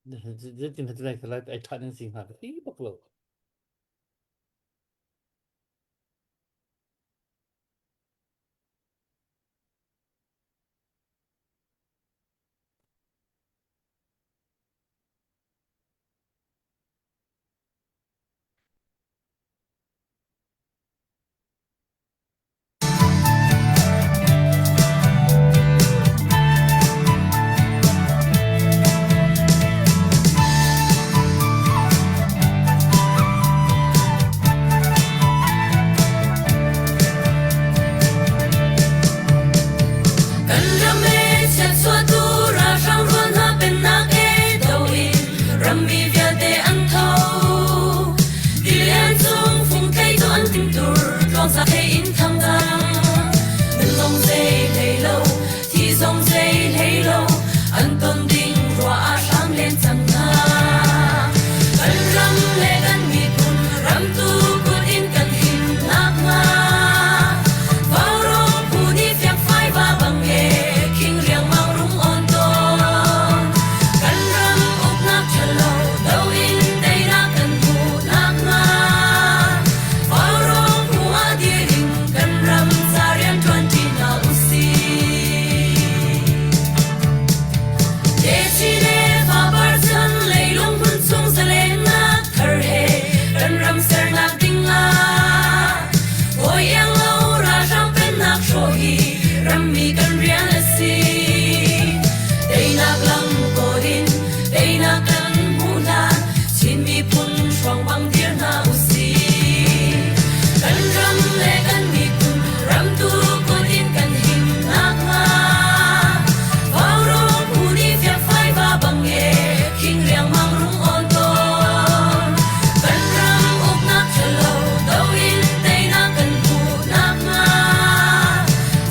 Zeitin hna lai lai ai ṭha nan si hnga ka ti bak lo. Kan ram e chiatchuahtu ralhrang rual hna pennak e do in rammi vialte an tho. Tilian cung fungthei cu an timtur tluangza thei in thang cang. Nun zong zei hlei lo, thi zong zei hlei lo, an ton ding ruah ah hram len cang hna. Kan ram le kan miphun ramtu kut in kan him nakhnga. Vaurawng phu nih fiangfai va bang e khing riangmang rung on tawn. Kan ram uknak ṭhalo do in teinak kan hmuh nakhnga. Vaurawng phu ah dir in kan ram ca rian ṭuanṭi hna usih. Techin le fapar chan leilung hmun chung zalennak thar he kan ram sernak ding ah Bawi iang lo ralhrang pennak hrawh hi rammi kan rian a si. Teinak lam kawl in teinak kan hmuh hlan Chin miphun hruang bang dir hna usih. Kan ram le kan miphun ramtu kut in kan him nakhnga Vaurawng phu nih fiangfai va bang e khing riangmang rung awn tawn. Kan ram uknak ṭhalo do in teinak kan hmuh nakhnga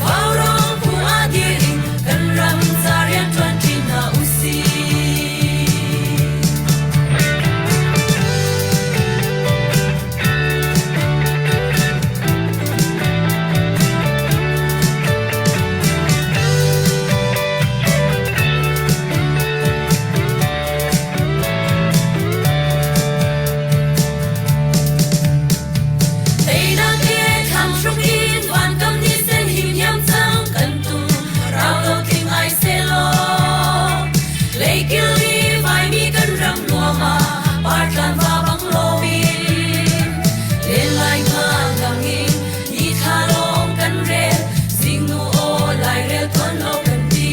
Vaurawng phu ah dir in kan ram ca rian ṭuanṭi hna usih. Teinak he thlang hruk in vankam ni sen him hiam cang kan tum rau lo tling ai selaw leikil i vaimi kan ram nuam ah partlan va bang loin len lai nga lang in ni thla lawng kan rel zingnu aw lairel tuan lo kan ti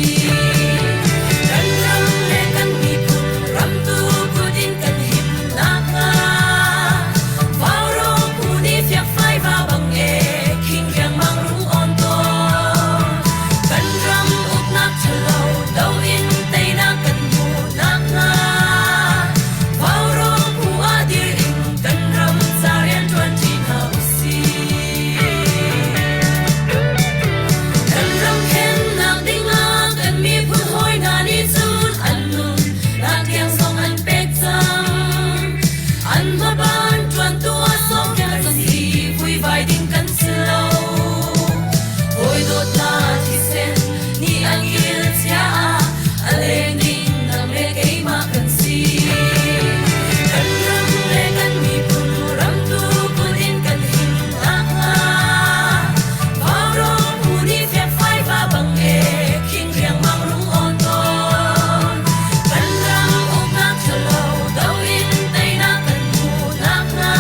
kan ram le kan miphun ramtu kut in kan him nakhnga Vaurawng phu nih fiakfai va bang e khing riangmang rung awn tawn kan ram uknak ṭhalo do in teinak kan hmuh nakhnga Vaurawng phu ah dir in kan ram ca rian ṭuanṭi hna usih. Kan ram khennak dingah kan miphun hawi hna nih cun an nun nak tiang zong an pek cang. An hmaban ṭuantu ah sawmkel kan si, vuivai ding kan si lo. Hawi dawtna thisen nih an kil chia ah a leng ding nang le keimah kan si. Kan ram le kan miphun ramtu kut in kan him nakhnga Vaurawng phu nih fiakfai va bang e khing riangmang rung awn tawn. Kan ram uknak ṭhalo do in teinak kan hmuh nakhnga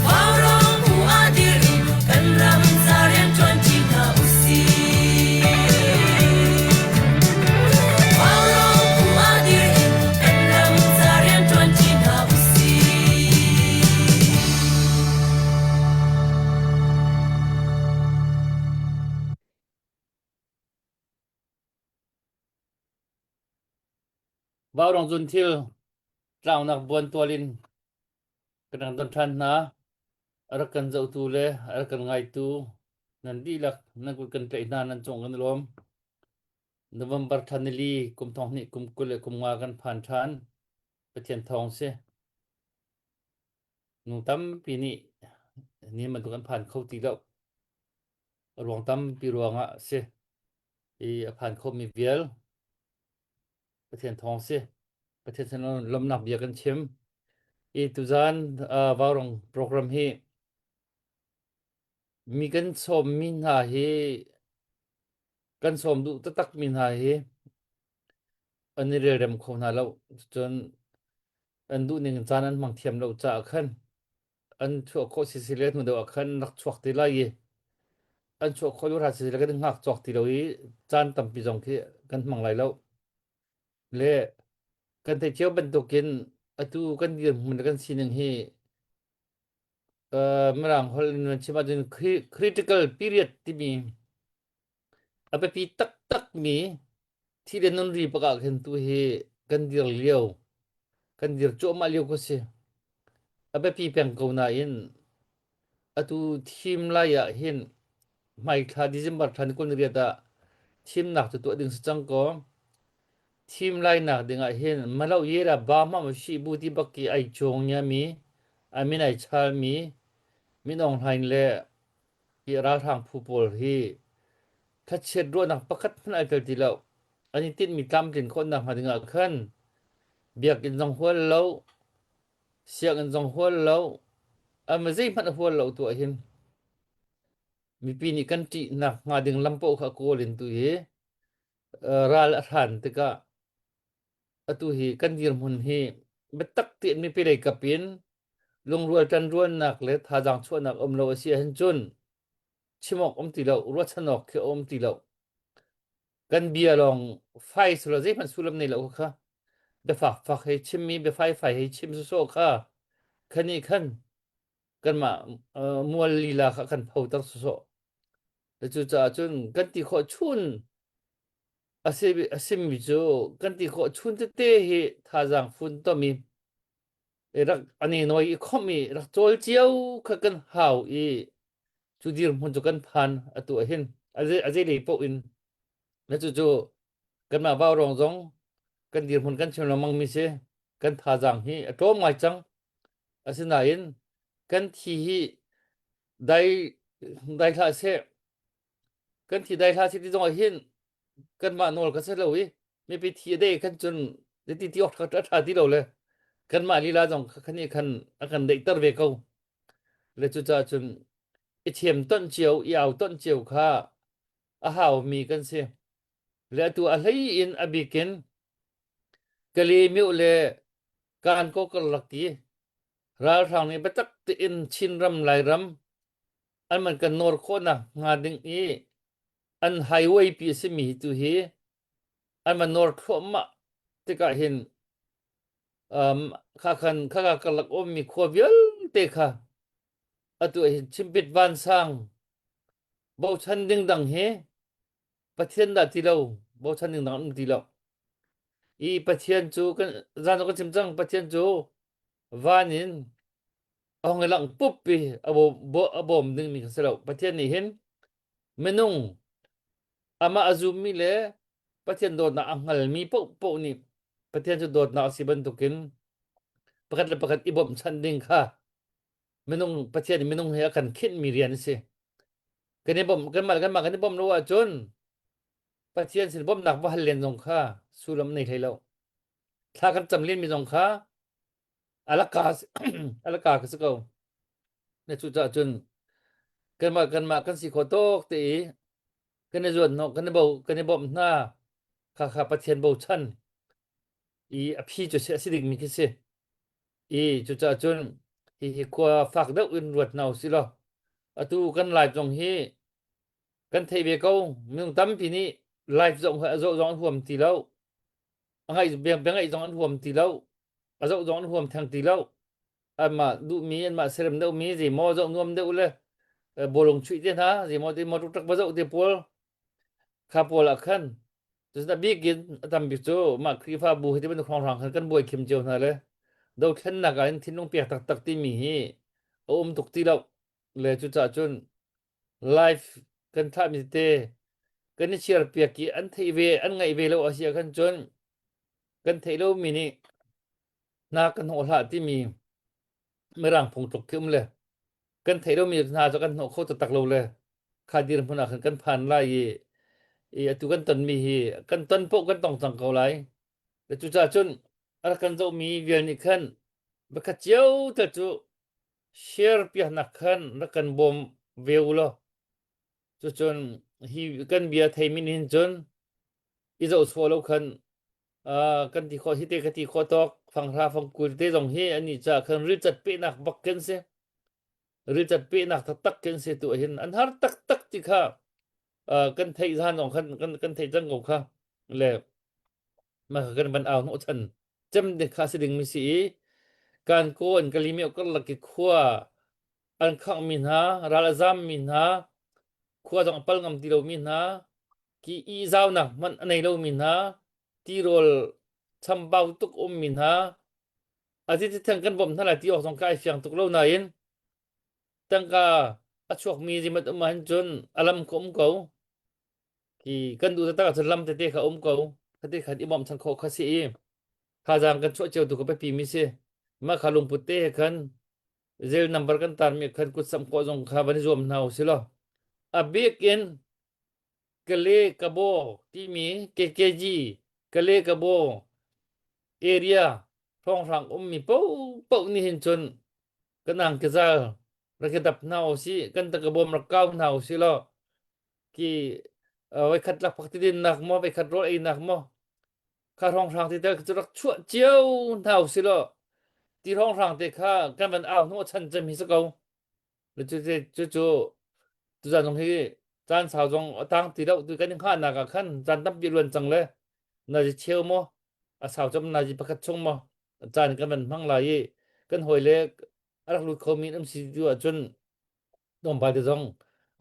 Vaurawng phu ah dir in kan ram ca rian ṭuanṭi hna usih. Vaurawng phu ah dir in kan ram ca rian ṭuanṭi hna usih. Vaurawng zun thil tlaunak buan tual in kan rak don ṭhan hna. A rak kan zohtu le a rak kan ngaitu nan dihlak nan kut kan tlaih hna nan cung kan i lawm. November thla nili kum thong hnih kum 20 le kum nga kan phan ṭhan. Pathian thawng si. Nu tampi nih ni bantuk an phan kho ti lo. A ruang tampi ruangah a si. I a phan khomi vial Pathian thawng si. Pathian sin lawmhnak bia kan chim. I tuzan Vaurong program hi mi kan sawmmi hna hi kan sawm duh taktakmi hna hi an i relrem kho hna lo. Cun an duhning caan an hmang thiam lo caah khan an chuah khawh sisi le hnu deuh ah khan rak chuak te lai i an chuah khawh lio hra sisi le kan hngak cawk ti lo i caan tampi zong khi kan hmang lai lo. Le kan theih cio bantukin atu kan dirhmun le kan sining hi Mirang holh in van chim ahcun critical period timi a biapi taktakmi thi le nun ri bak ah khin tu hi kan dir lio kan dir cuahmah lio ko si. A biapi peng ko nain atu thim lai ah hin hmaithla December thla ni 28 ah thimnak cu tuah ding si cang kaw thim lainak ding ah hin malo yera ba ma ma shi bu ti bak ki ai chong nya mi a min ai chal mi Min Aung Hlaing le hi ralhrang phu pawl hi thlachiat ruahnak pakhat hmanh ai tel ti lo. An i tinhmi tlamtlin khawhnak hnga ding ah khan biakinn zong hual lo, sianginn zong hual lo, an zeihmanh a hual lo tu ah hin mipi nih kan ṭihnak hnga ding lam paoh kha kawl in tu hi ral a hran tikah atu hi kan dirhmun hi biatak tein mipi lei kap in lungrual ṭanrualnak le thazaang chuahnak um lo a si ahhin cun chim awk um ti lo, ruahchan awk khi a um ti lo. Kan bia lawng fai silo zeihmanh sullam nei lo kha biafak fak hei chimmi biafai fai hei chim sawsawh kha khani khan kanmah mual lila kha kan photer sawsawh. Cucaah cun kan ti khawh chun a si a simi cu kan ti khawh chun tete hi thazaang funtom i rak an i nawi i khomh i rak cawl cio kha kan hau i cu dirhmun cu kan phan atu ah hin a zei lei paoh in na cucu kanmah vaurawng zong kan dirhmun kan chim lengmang mi si kan thazaang hi a tlawm ngai cang asinain kan thi hi dai dai hlah seh kan thi dai hlah seh ti zong ah hin kanmah nawl ka si lo i mipi thi a dei khan cun ti ti awk a ṭha ti lo le kanmah lila zong khan nih khan a kan deihter ve ko le cucaah cun i thiam tonh cio i au tonh cio kha a haumi kan si le atu a hlei in a bikin Kale le kan ko karlak i ralhrang nih biatak tein Chinram Lairam an man kan nawr khawhnak hnga ding i an highway pi a simi hi tu hi an van nawr thluahmah tikah hin um, kha khan kha ka karlak ummi khua vialte kha atu ah hin chimpit vansang bochan ding dang hi Pathian dah ti lo bochan ding dang um ti lo i Pathian cu kan zan kan chim cang Pathian cu van in a hong i langh pup i a bawm dingmi kha si lo Pathian nih hin minung amah a zummi le Pathian dawtnak a hngalmi paohpaoh nih Pathian cu dawtnak a si bantukin pakhat le pakhat i bawmhchanh ding kha minung Pathian nih minung he a kan khinhmi rian a si. Kan i bawmh kanmah le kanmah kan i bawmh lo ahcun Pathian sin bawmhnak va hal len zong kha sullam nei hlei lo. Thla kan cam lenmi zong kha alaka alaka ka si ko. Na cucaah cun kanmah kanmah kan si khawh tawk te i kan i zuan hnawh kan i bo kan i bawmh hna kha kha Pathian bochan i a phi cu si a si dingmi khi si i cucaah cun hihi khua fak deuh in ruat hna usih law atu kan live zong hi kan theih ve ko minung tampi nih live zong a zoh zong an huam ti lo a ngaih bia ngaih zong an huam ti lo a zoh zong an huam theng ti lo anmah duhmi anmah serem deuhmi zeimaw zoh nuam deuh le bawlung chuih te hna zeimaw te maw ṭukṭak va zoh te pawl kha pawl ah khan cutin a bik in a tam bik cu mah Khrihfabu hi ti bantuk hrawnghrang khan kan buai khim cio hna le dothlennak ah hin thinlung pek taktak timi hi a um tuk ti lo le cucaah cun live kan thlahmi tete kan i share piak i an theih ve an ngaih ve lo a si ah khan cun kan theih lomi nih hna kan hnawh hlah timi mirang phungtluk khi um le kan theih lomi hna cu kan hnawh kho taktak lo le kha dirhmun ah khan kan phan lai i i atu kan tonmi hi kan ton paoh kan tong cang ko lai. Cucaah cun A rak kan zohmi vial nih khan biakhat cio te cu share piaknak khan rak kan bawm ve u law cucun hi kan bia theimi nih hin cun i zohchuah lo khan kan ti khawh hi te ka ti khawh tawk fanghra fangkul te zong hi ani ca khan rilcat pehnak bak kan si rilcat pehnak taktak kan si tu hin an har taktak ti kha kan theih zan zong khan kan kan theih cang ko kha le ma kan van au hnawh chan cem de kha si ding mi si i kan ko an kalimi karlak ki khua an khangh mi hna ral a zam mi hna khua zong a pal ngam ti lo mi hna ki i zaunak hmanh a nei lo mi hna tirawl chambau tuk um mi hna a ti theng kan bawmh hna lai ti awk zong ka ai fiang tuk lo nain tangka a chuak mi zimat um ahhin cun a lam ka um ko ki kan duh taktak ahcun lam tete kha um ko khate khan i bawmh chan khawh kha si i thazaang kan chuah cio tu ka biapi mi si mah kha lungput te he khan zel number kan tar mi khan kut samh khawh zong kha van i zuam hna u si law a bik in Kale Kabo timi KKG Kale Kabo area hrawnghrang ummi paohpaoh nih hin cun kan angkizal rak i dap hna usih kan takabawm rak kau hna usih law ki voikhat lakphak ti dinnak maw voikhat rawl einak maw kha hrawnghrang ti tel cu rak chuah cio hna usih law ti hrawnghrang te kha kan van au hnawh chan cem hi si ko Cucu tuzan zong hi caan sau zong a tang ti lo tu kan i hngahnak ah khan caan tampi luan cang le nazi cheu maw a sau cam nazi pakhat chung maw caan kan van hmang lai i kan hawi le a rak lut kho mi um si tu ahcun tlawmpal te zong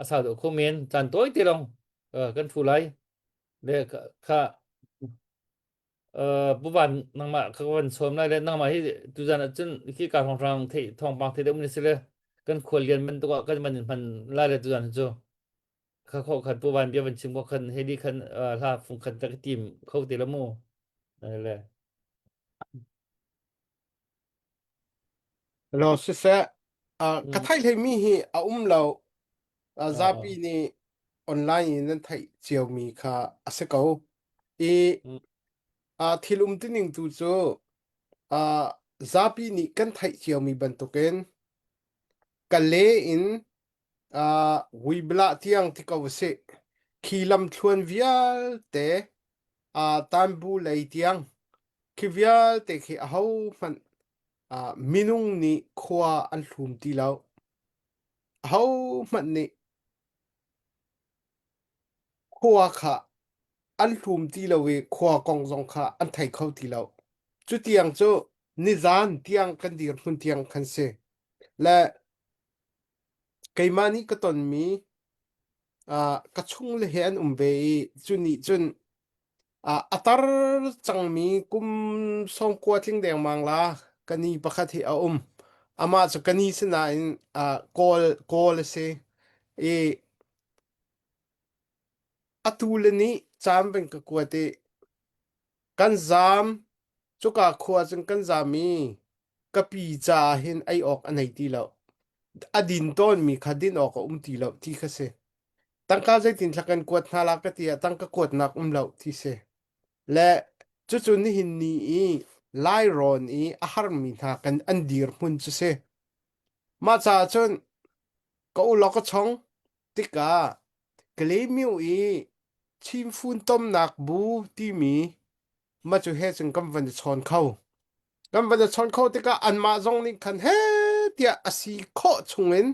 a sau deuh kho men caan tawi te lawng kan thu lai le kha Pu Van nangmah ka van sawm lai le nangmah hi tuzan ahcun khi ka hrawnghrang theih thawngpang theih deuh ni si le kan khual lian bantuk ah kan van in hman lai le tuzan cu kha kho khan Pu Van bia van chim ko khan heli khan hla fung khan ka tim kho te la mu le Lo siseh ka theih hleimi hi a um lo zapi nih online in nan theih ciomi kha a si ko i thil um tining tu cu zapi nih kan theih ciomi bantukin Kale in Vuiblah tiang ti ko usih khi lamthluan vialte Tanbu lei tiang khi vialte khi ahohmanh minung nih khua an hlum ti lo. Ahohmanh nih khua kha an hlum ti lo i khua kong zong kha an thei kho ti lo. Cu tiang cu nizan tiang kan dirhmun tiang khan si. Le keimah nih ka tonmi ka chungle he an um ve i cu nih cun a tar cangmi kum sawmkua tling dengmang la ka ni pakhat hi a um. Amah cu ka ni sinain Kawl Kawl a si i atu le nih caan van ka kuat i kan zaam cuka khua cun kan zaam i ka pi caah hin ei awk a nei ti lo. A din tawnmi kha din awk a um ti lo ti kha si. Tangka zeitin thla kan kuat hna la ka ti ah tangka kuatnak um lo ti si. Le cucu nihin ni i Lairawn i a harmi hna kan an dirhmun cu si. Mah caah cun ka u law ka chong tikah Kalaymyo i Chinfun tomnak bu timi mah cu he cun kan van i chawn kho. Kan van i chawn kho tikah anmah zong nih khan he tiah a si khawh chungin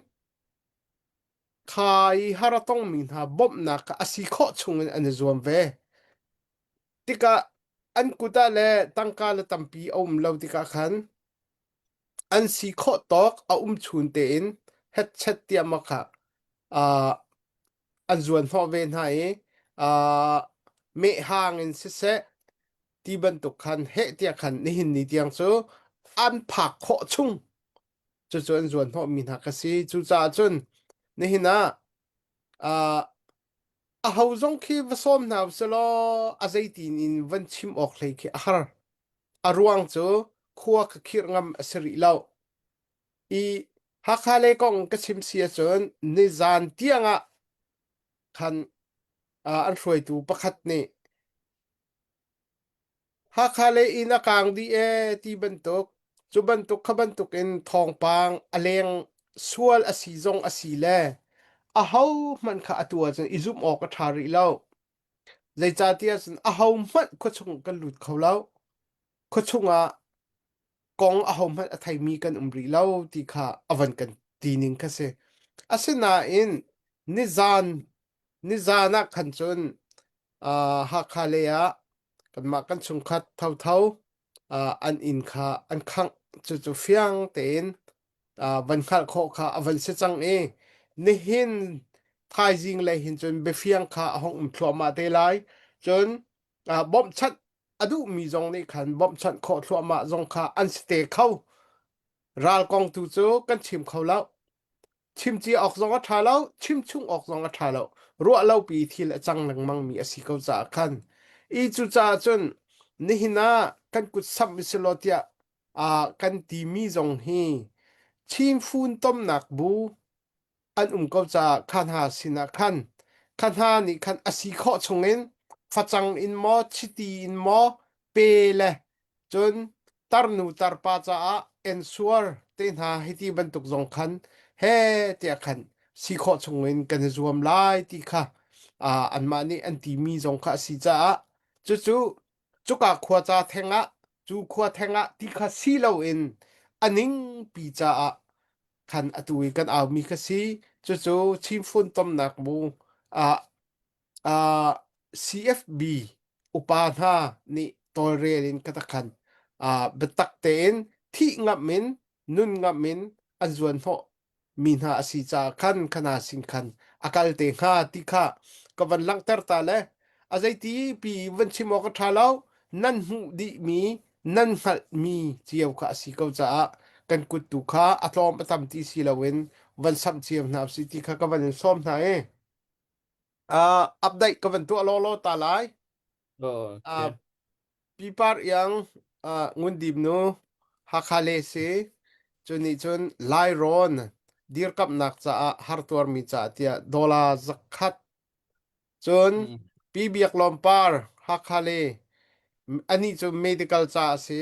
kha i har a tongmi hna bawmhnak kha a si khawh chungin an i zuam ve. Tikah an kut ah le tangka le tampi a um lo tikah khan an si khawh tawk a um chun tein hetchet tiah maw kha uh, an zuan hnawh ve hna i uh, mehhang in siseh ti bantuk khan heh tiah khan nihin ni tiang cu an phak khawh chung cucu an zuan hnawhmi hna ka si. Cucaah cun nihin ah uh, aho zong khi va sawm hna usih law a zeitin in van chim awk hlei khi a har. A ruang cu khua ka khirh ngam a si rih lo. I Hakha lei kong ka chim si ahcun nizan tiang ah khan uh, an hruaitu pakhat nih Hakha le inn a kaang dih ee ti bantuk, cu bantuk kha bantuk in thawngpang a leng sual a si zong a si le aho hmanh kha atu ahcun i zumh awk a ṭha rih lo. Zeicahtiah cun aho hmanh khuachung kan lut kho lo. Khuachung ah kong aho hmanh a theimi kan um rih lo ti kha a van kan ti ning kha si. Asinain nizan nizan ah khan cun uh, Hakha lei ah kanmah kan chungkhat thotho uh, an inn kha an khangh cucu fiang tein uh, van hngalh khawh kha a van si cang i nihin thaizing lei hin cun biafiang kha a hung um thluahmah te lai cun uh, bawmhchanh a duhmi zong nih khan bawmhchanh khawh thluahmah zong kha an si te kho ral kong tu cu kan chim kho lo Chim cia awk zong a ṭha lo, chim chung awk zong a ṭha lo. Ruah lopi thil a cang lengmang mi a si ko caah khan. I cucaah cun nihin ah kan kut samh i selaw tiah ah kan timi zong hi Chin funtomnak bu an um ko caah kha hna sinah khan kha hna nih khan a si khawh chungin facang in maw chiti in maw pe le Cun tarnu tarpa caah ensuar te hna hiti bantuk zong khan he tiah khan si khawh chungin kan i zuam lai ti kha uh, anmah nih an timi zong kha a si caah cucu cuka khua ca theng ah cu khua theng ah ti kha si loin a ningpi caah khan atu i kan aumi kha si cucu Chin Funtomnak bu ah uh, CFB upa hna nih tawlrel in ka takhan uh, biatak tein thih ngamh in nun ngamh in an zuan hnawh mi hna a si caah khan khana sin khan a kal te hnga ti kha ka van langhter ta le a zeiti pi van chim awk a ṭha lo nan hmuh dih mi nan hngalh mi cio kha a si ko caah kan kut tu kha a tlawm a tam ti si loin van samh cio hna usih ti kha ka van in sawm hna i Uh, update ka van tuah law law ta lai. Oh, Uh, okay. Pipar iang uh, ngundim nu Hakha le si cu nih cun Lairawn dirkamnak caah hartuarmi caah tiah dollar zakhat cun Mm. Pi Biak Lawm Par Hakha le anih cu medical ca a si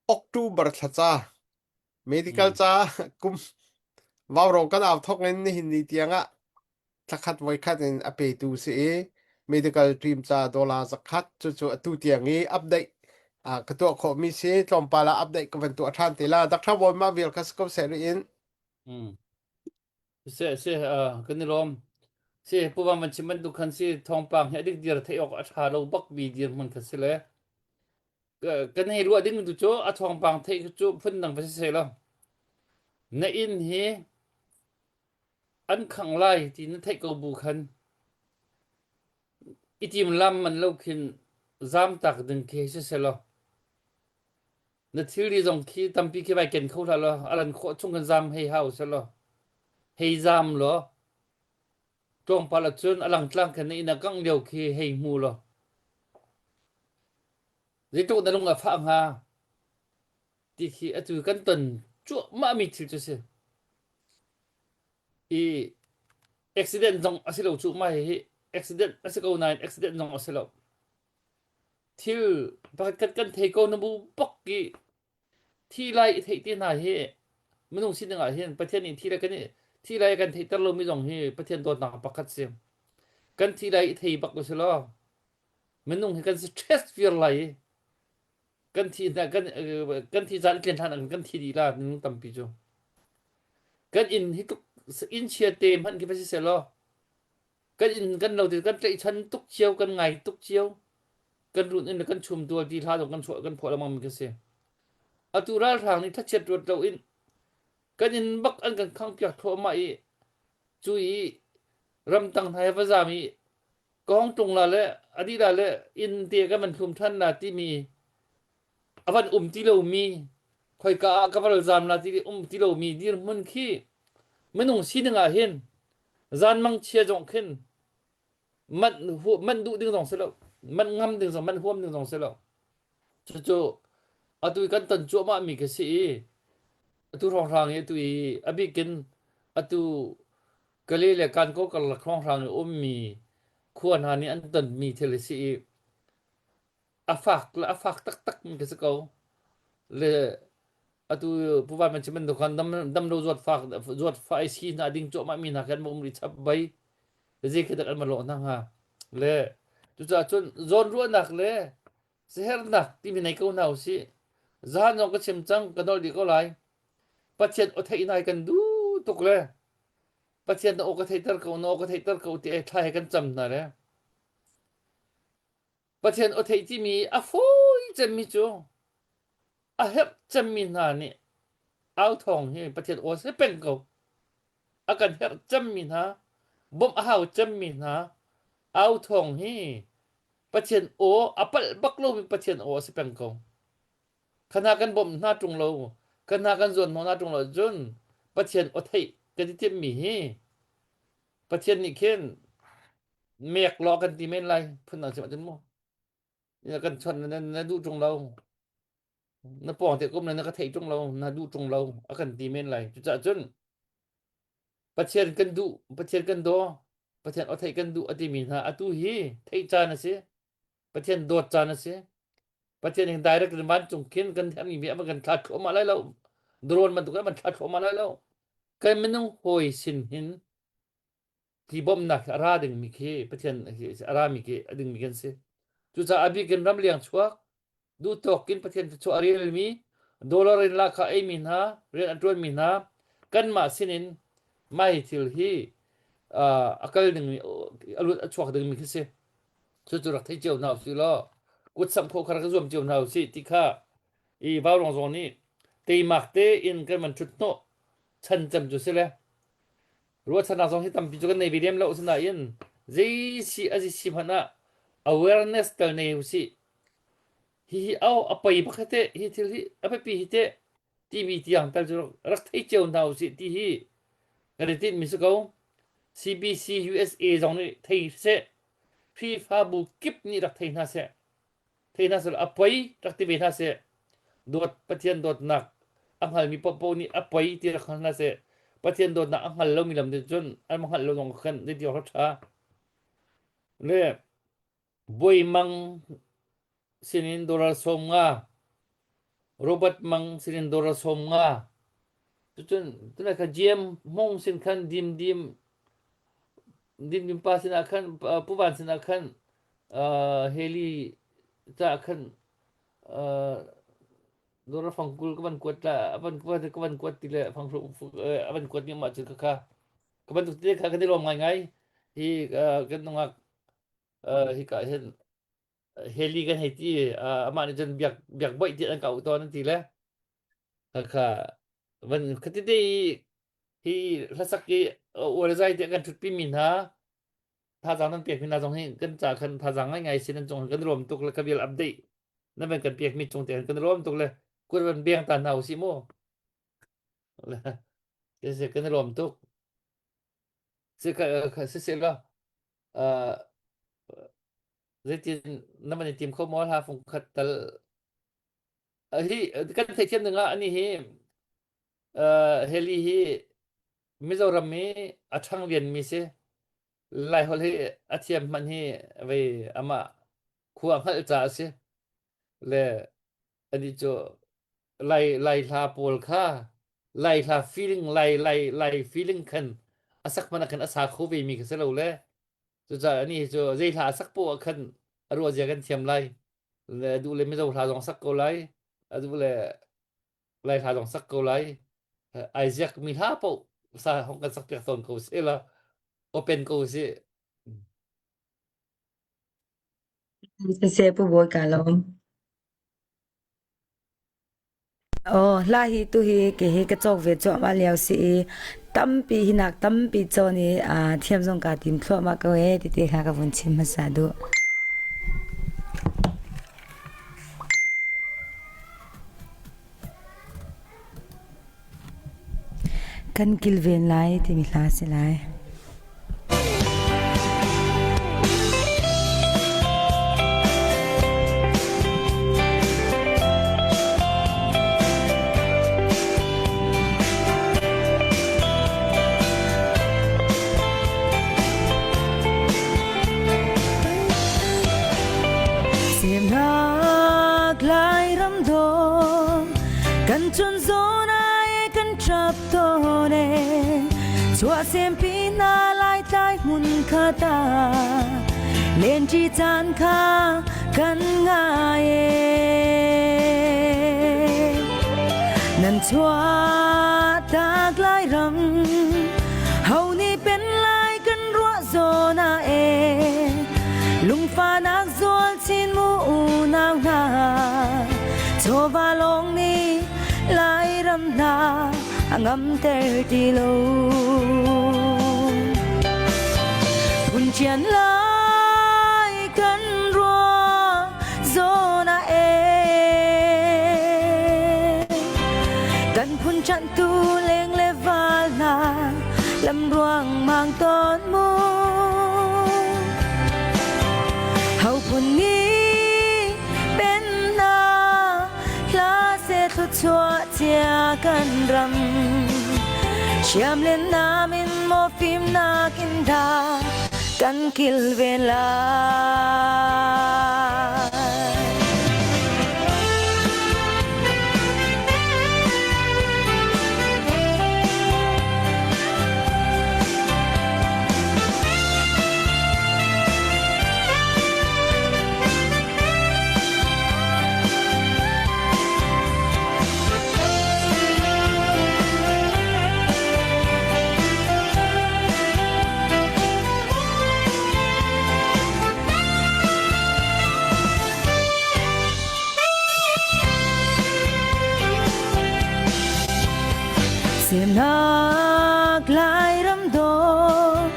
October thla ca medical Mm. ca kum vaurawng kan au thok in nihin ni tiang ah thlakhat voikhat in a petu si i medical team ca dollar zakhat cucu atu tiang i update ah ka tuah khawhmi si tlawmpal ah update ka van tuah ṭhan te la Dr. Bawi mah vial kha si ko seh rih in Mm. Si si uh, kan i lawm. Si pu van van chim bantuk khan si thawngpang hi adik dir theih awk a ṭha lo bak mi dirhmun kha si le kan hei ruah ding tu cu a thawngpang theih cu phun dang va si seh law na inn hi an khangh lai ti na theih ko bu khan i tim lam man lo khin zamtak ding khi si seh law na thilri zong khi tampi khi vai ken kho hlah law a ran khawh chung kan zam hei hau seh law hei zam law tlawmpal ahcun a langtlang khan na inn a kangh lio khi hei hmu law zeitluk na lung a fah hnga ti khi atu kan ton cuahmah mi thil cu si. I accident zong a si lo cu mah hi accident a si ko nain accident zong a si lo. Thil pakhat khat kan thei ko na bu bak i thi lai i theih te hna hi minung sining ah hin Pathian nih thi lai kan i thi lai kan theihter lomi zong hi Pathian dawtnak pakhat si. Kan thi lai i thei bak u si law minung hi kan stress viar lai i kan thi hna kan kan thi caan tlen hlan kan thi dih la minung tampi cu kan inn hi tuk inn chia te hmanh khi va si seh law kan inn kan lo ti kan tlaihchan tuk cio kan ngai tuk cio kan run in kan chum tual ti hla zong kan chuah kan phuah lengmang mi khi si atu ralhrang nih thlachiat ruat lo in kan inn bak an kan khang piak thluahmah i cu i ramtang hna he va zam i ka hong tlung la le a dih la le inn te kan van hlum ṭhan la timi a van um ti lomi khoika ah ka va zam la ti um ti lomi dirhmun khi minung sining ah hin zanmang chia zong khin manh manh duh ding zong si lo manh ngam ding zong manh huam ding zong si lo cucu atu kan ton cuahmah mi khi si i atu hrawnghrang i atu i a bikin atu Kale le Kankaw karlak hrawnghrang i ummi khua hna nih an tonmi thil a si i. A fak le a fak taktak mi ka si ko. Le atu Pu Van Man chim bantuk khan dam dam lo zawt fak zawt fa ai si hna ding cuahmah mi hna khan um rih chap bai zei khi dak an ma lawh hna hnga. Le cucaah cun zawnruahnak le sihernak timi nei ko hna usih. Zahan zong ka chim cang ka nolh dih ko lai. Pathian aw theih nai kan duh tuk le Pathian na aw ka theihter ko na aw ka theihter ko ti ai thla he kan cam hna le Pathian aw theih timi a fawi cemmi cu a herh cemmi hna nih au thawng hi Pathian aw si peng ko. A kan herh cemmi hna, bawmh a hau cemmi hna au thawng hi Pathian aw a palh bak lomi Pathian aw a si peng ko. Khana kan bawmh hna ṭung lo, khana kan zuan hnawh hna ṭung lo ahcun Pathian aw theih kan i timhmi hi Pathian nih khin mek law kan ti men lai phundang chim ahcun mu. Kan chawnh na, na duh ṭung lo. Na pawng te kum na ka theih ṭung lo, na duh ṭung lo a kan ti men lai. Cucaah cun Pathian kan duh, Pathian kan daw, Pathian aw theih kan duh a timi hna atu hi theih caan a si. Pathian dawt caan a si. Pathian in direct in vancung khin kan herhmi mi a kan thla thluahmah lai lo. Drone bantuk in an thla thluahmah lai lo. Kan minung hawi sin hin ti bawmhnak a ra dingmi khi Pathian a rami khi a dingmi kan si. Cucaah a bik in ramleng chuak duhtawk in Pathian thluachuah a relmi dollar in lahkhah eimi hna rian a ṭuanmi hna kanmah sinin mah hi thil hi a kal dingmi a lut a chuak dingmi khi si. Cucu rak thei cio hna usih law kut samh khawh kha rak i zuam cio hna usih ti kha i vaurawng zong nih teimak tein kan van ṭhut hnawh chan cem cu si le ruahchannak zong hi tampi cu kan nei ve lem lo asinain zei si a si hmanh ah awareness tal nei usih hihi au a pei bak te hi thil hi a biapi hi te timi tiang tal cu rak thei cio hna usih ti hi kan i tinh mi si ko CBC USA zong nih thei seh Khrihfabu kip nih rak thei hna seh thei hna seh a poi rak ti ve hna seh dawt Pathian dawtnak a hngalmi paohpaoh nih a poi ti rak hngal hna seh Pathian dawtnak a hngal lomi lam cun an hngalh lo zong khan zeiti awk ṭha le Bawi Mang sinin dollar 50, Robert Mang sinin dollar 50. Cucun tunai kha GM Hmung sin khan Dim Dim Dim Dim pa sinah khan Pu Van sinah khan Heli caah khan dollar fang 20 ka van kuat la a van ka van kuat ti le fang a van kuat mi mah cu kha ka bantuk te kha kan i lawm ngaingai hi kan nungak hika hin heli kan hei ti amah nih cun biak biak boih ti an ka auh tawn an ti le kha van khatite i hi hlasak i uar zai te kan thutpi mi hna thazaang nan pek mi hna zong hi kan ca khan thazaang ngai ngai sin an cung kan rom tuk le ka vial update nan van kan pek mi cung te kan rom tuk le kur van beng ta hna usih mu le kan rom tuk si ka si si la Uh, zeitin na man i tim kho maw hla fung khat tal hi kan theithiam ding ah ani hi heli hi Mizoram i a ṭhang lian mi si Laiholh hi a thiam hmanh hi vei amah khua hngalh ca a si le ani cu Lai Lai hla pawl kha Lai hla feeling Lai Lai Lai feeling khan a sak hmanh ah khan a sa kho ve mi kha si lo le cucaah ani cu zei hla a sak poah ah khan a ruah zia kan thiam lai le a duh le Mizo hla zong sak ko lai a duh le Lai hla zong sak ko lai ai ziak mi hla paoh sa hong kan sak piak tawn ko si la open ko si. Siseh Pu Bawi ka lawm. Aw, hla hi tu hi ke hi ka cawk ve cuahmah lio si i tampi hi nak tampi cawn i thiam zong kaa tim thluahmah ko ee ti te kha ka vun chim hmasa duh. Kan kilven lai timi hla si lai. Semnak Lairam dawh kan chun zawn ai kan ṭap tawn e chuahsempi hna Laitlai hmun kha ta lenṭi caan kha kan ngai e nan chuahtak Lairam ho nih pen lai kan ruah zawn ah e lungfahnak zual chin mu unau hna chawva lawng nih Lairam hna a ngamter ti lo phun ṭian lai kan ruah zawn ah e kan phun ṭanhtu leng le val hna lam ruang mang tawn mu Hau phun nih pennak hla se thluachuah cia kan ram Siam le nam in maw fimnak in dah kan kilven lai. Semnak Lairam dawh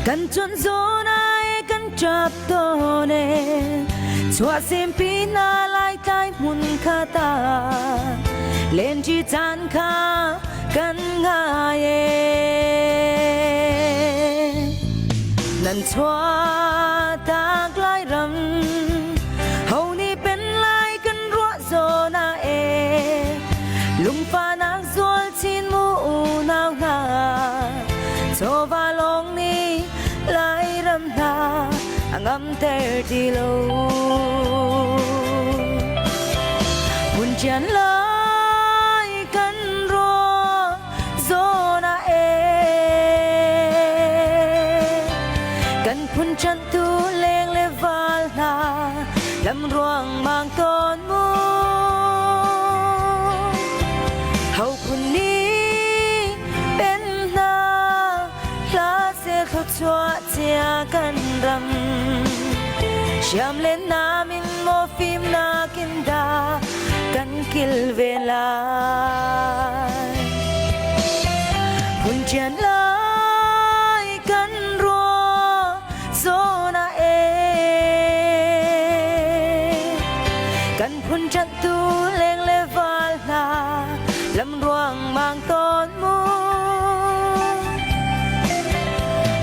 kan chun zawn ai kan ṭap tawn e chuahsempi na Laitlai hmun kha ta lenṭi caan kha kan ngai e nan chuahtak Lairam ho nih pen lai kan ruah zawn ah e lungfahnak zual chin mu unau hna chawva lawng nih Lairam hna a ngamter ti lo Phun ṭian lai kan ruah zawn ah e kan phun ṭanhtu leng le val hna lam ruang mang tawn mu ho phun nih pen hna hla se thluachuah cia kan ram siam le nam in maw fimnak in dah kan kilven lai phun ṭian lai kan ruah zawn ah e kan phun ṭanhtu leng le val hna lam ruang mang tawn mu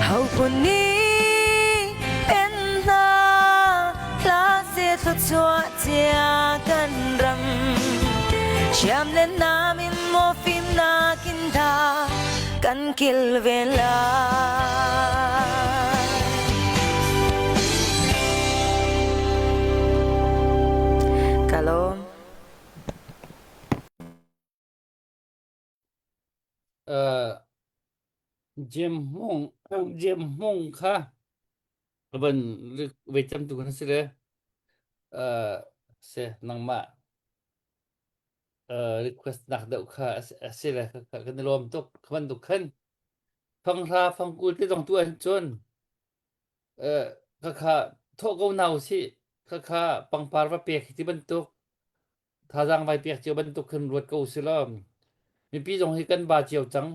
ho phun nih pen hna hla se thluachuah cia kan ram siam le nam in maw fimnak in dah kan kilven lai. Ka lawm. Uh, Jem Hmung Jem Hmung kha van vei cam tu kan si le uh, se nangmah uh, request nak deuh kha a si le kan i lawm tuk kha bantuk khan fanghra fangkul te zong tu ahhin cun uh, khakha thawh ko hna usih khakha pangpar va pek hi ti bantuk thazaang vai pek cio bantuk khin ruat ko usih law mipi zong hi kan ba cio cang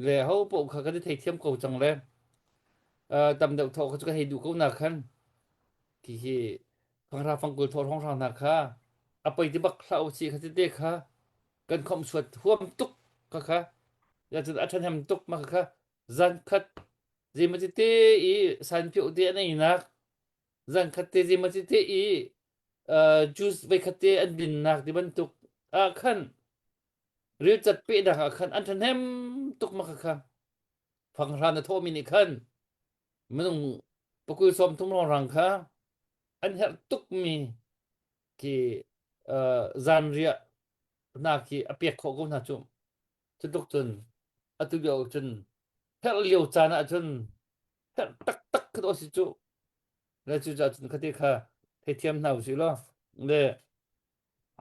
le ho paoh kha kan i theithiam ko cang le uh, tam deuh thawh kha cu kan hei duh ko na khan khi hi fanghra fangkul thawh hrawnghrang hna kha a poi ti bak hlah usih kha tete kha kan khomh suat huam tuk kha kha ya cun a ṭhahnem tuk ma kha zan khat zeima tete i san phioh te an einak zan khat te zeima tete i juice voi khat te an dinnak ti bantuk ah khan rilcat pehnak ah khan an ṭhahnem tuk ma kha kha fanghra na thawhmi nih khan minung pakul 30 hrawnghrang kha an herh tukmi khi. Zanriah hna khi a pek khawh ko hna cu. Cutluk cun atu lio cun herh lio caan ah cun herh taktak khi dawh si cu. Le cucaah cun khati kha theithiam hna usih law le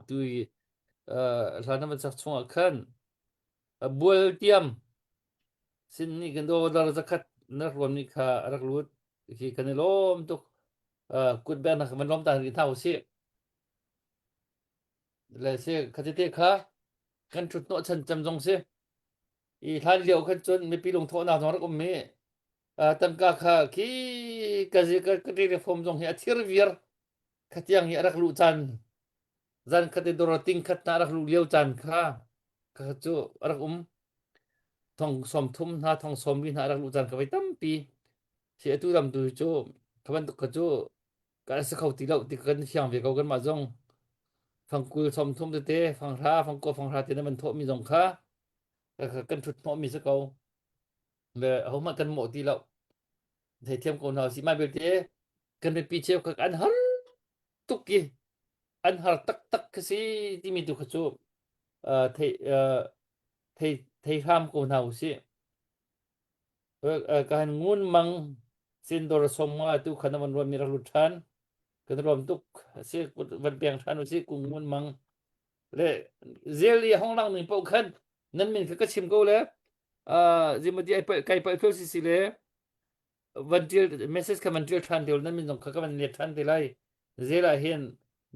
tu i hla na van sak chungah khan bual tiam sin nih kan dollar zakhat na rak ruam ni kha a rak lut khi kan i lawm tuk kut bek nak van lawm ta rih hna usih. Le si khatete kha kan ṭhut hnawh chan cem zong si. I hlan lio khan cun mipi lungthawhnak zong rak um i tangka kha khi ka ka ka reform zong hi a thir viar khatiang hi a rak luh caan zan khat i dor ting khat na rak luh lio caan kha kha cu a rak um thong som thum hna thong som li hna a rak luh caan ka vai tampi si atu lam tu cu kha bantuk kha cu kan si kho ti lo ti kan fiang ve ko kan mah zong fangkul som thum tete fanghra fangkua fanghra te na van thawh mi zong kha kan thut hnawh mi si ko le ahohmanh kan mawh ti lo theithiam ko hna si mai belte kan mipi cheu kha an har tuk i an har taktak ka si timi tu kha cu thei thei thei hram ko hna usih Ka han ngun mang sindor som nga tu khan van ruam mi rak lut than kan ruam tuk si van piang than usi kung ngun mang le zel i hong lang ning po khan nan min kha ka chim ko le zimati ai pa kai pa phil si si le van tial message kha van tial than te nan min zong kha ka van let than te lai zel ah hin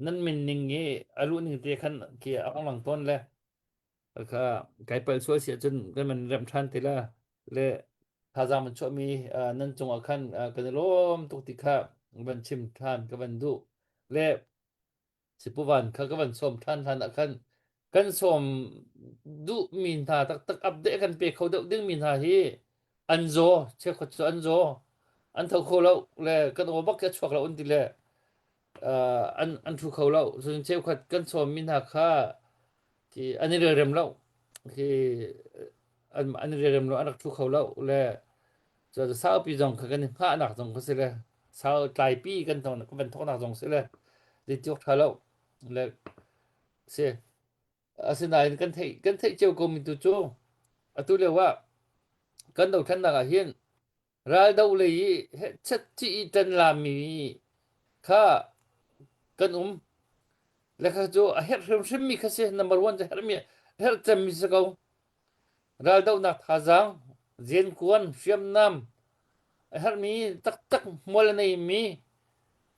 nan min ning i alu ning te khan ki a hong lang ton le Kha kai palh sual si ahcun kan man remh ṭhan te la le thazaang man chuahmi nan cungah khan kan i lawm tuk ti kha van chim ṭhan ka van duh. Le Sipuvan kha ka van sawm ṭhan hlan ah khan kan sawm duhmi hna taktak update kan pe kho deuh dingmi hna hi an zaw, cheukhat cu an zaw, an tho kho lo le kan aw bak khi a chuak lo an ti le an an ṭhu kho lo. Cun cheukhat kan sawmmi hna kha khi an i relrem lo khi an an i relrem lo an rak ṭhu kho lo le cu saupi zong kha kan i hngahnak zong kha si le sau tlaipi kan thong kan van thawknak zong si le zeitiawk ṭha lo le si asinain kan theih kan theih cio ko mi tu cu atu lio ah kan dothlennak ah hin Raldoh lei i hehchet ci i ṭan lami kha kan um. Le kha cu a herh hrimhrimmi kha si. Number one cu herhmi herh cemmi si ko. Raldohnak thazaang, zenkuan, hriamnam, a herhmi taktak hmual a neimi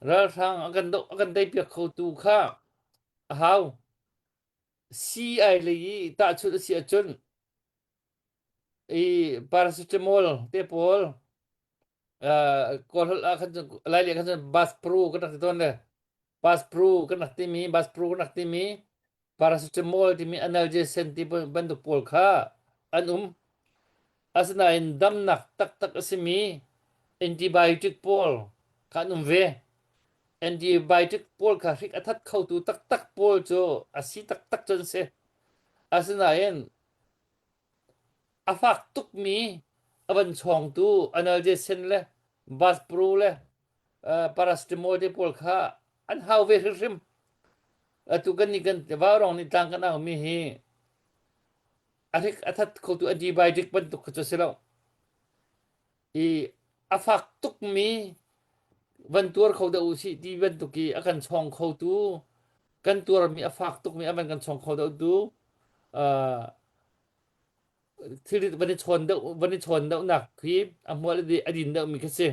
ralhrang a kan doh a kan teipiak khotu kha a hau. CI lei i tahchunh a si ahcun I paracetamol te pawl Kawlholh ah khan cun Lailei ah khan cun Baspru kan rak ti tawn le Baspru kan rak timi Baspru kan rak timi paracetamol timi analgesic ti bantuk pawl kha an um. Asinain damnak taktak a simi antibiotic pawl kha an um ve. Antibiotic pawl kha hrik a that khotu taktak pawl cu a si taktak cu an si. Asinain A fak tukmi a van chawngtu analgesic le Baspro le paracetamol te pawl kha an hau ve hrimhrim. Atu kan nih kan vaurawng nih tlang kan aumi hi a hrik a that khotu antibiotic bantuk kha cu si lo. I a fak tukmi van tuar kho deuh usih ti bantuk i a kan chawng khotu kan tuarmi a fak tukmi a van kan chawng kho deuh tu thil van i chawn deuh van i chawn deuhnak khi a hmual a din deuhmi khi si.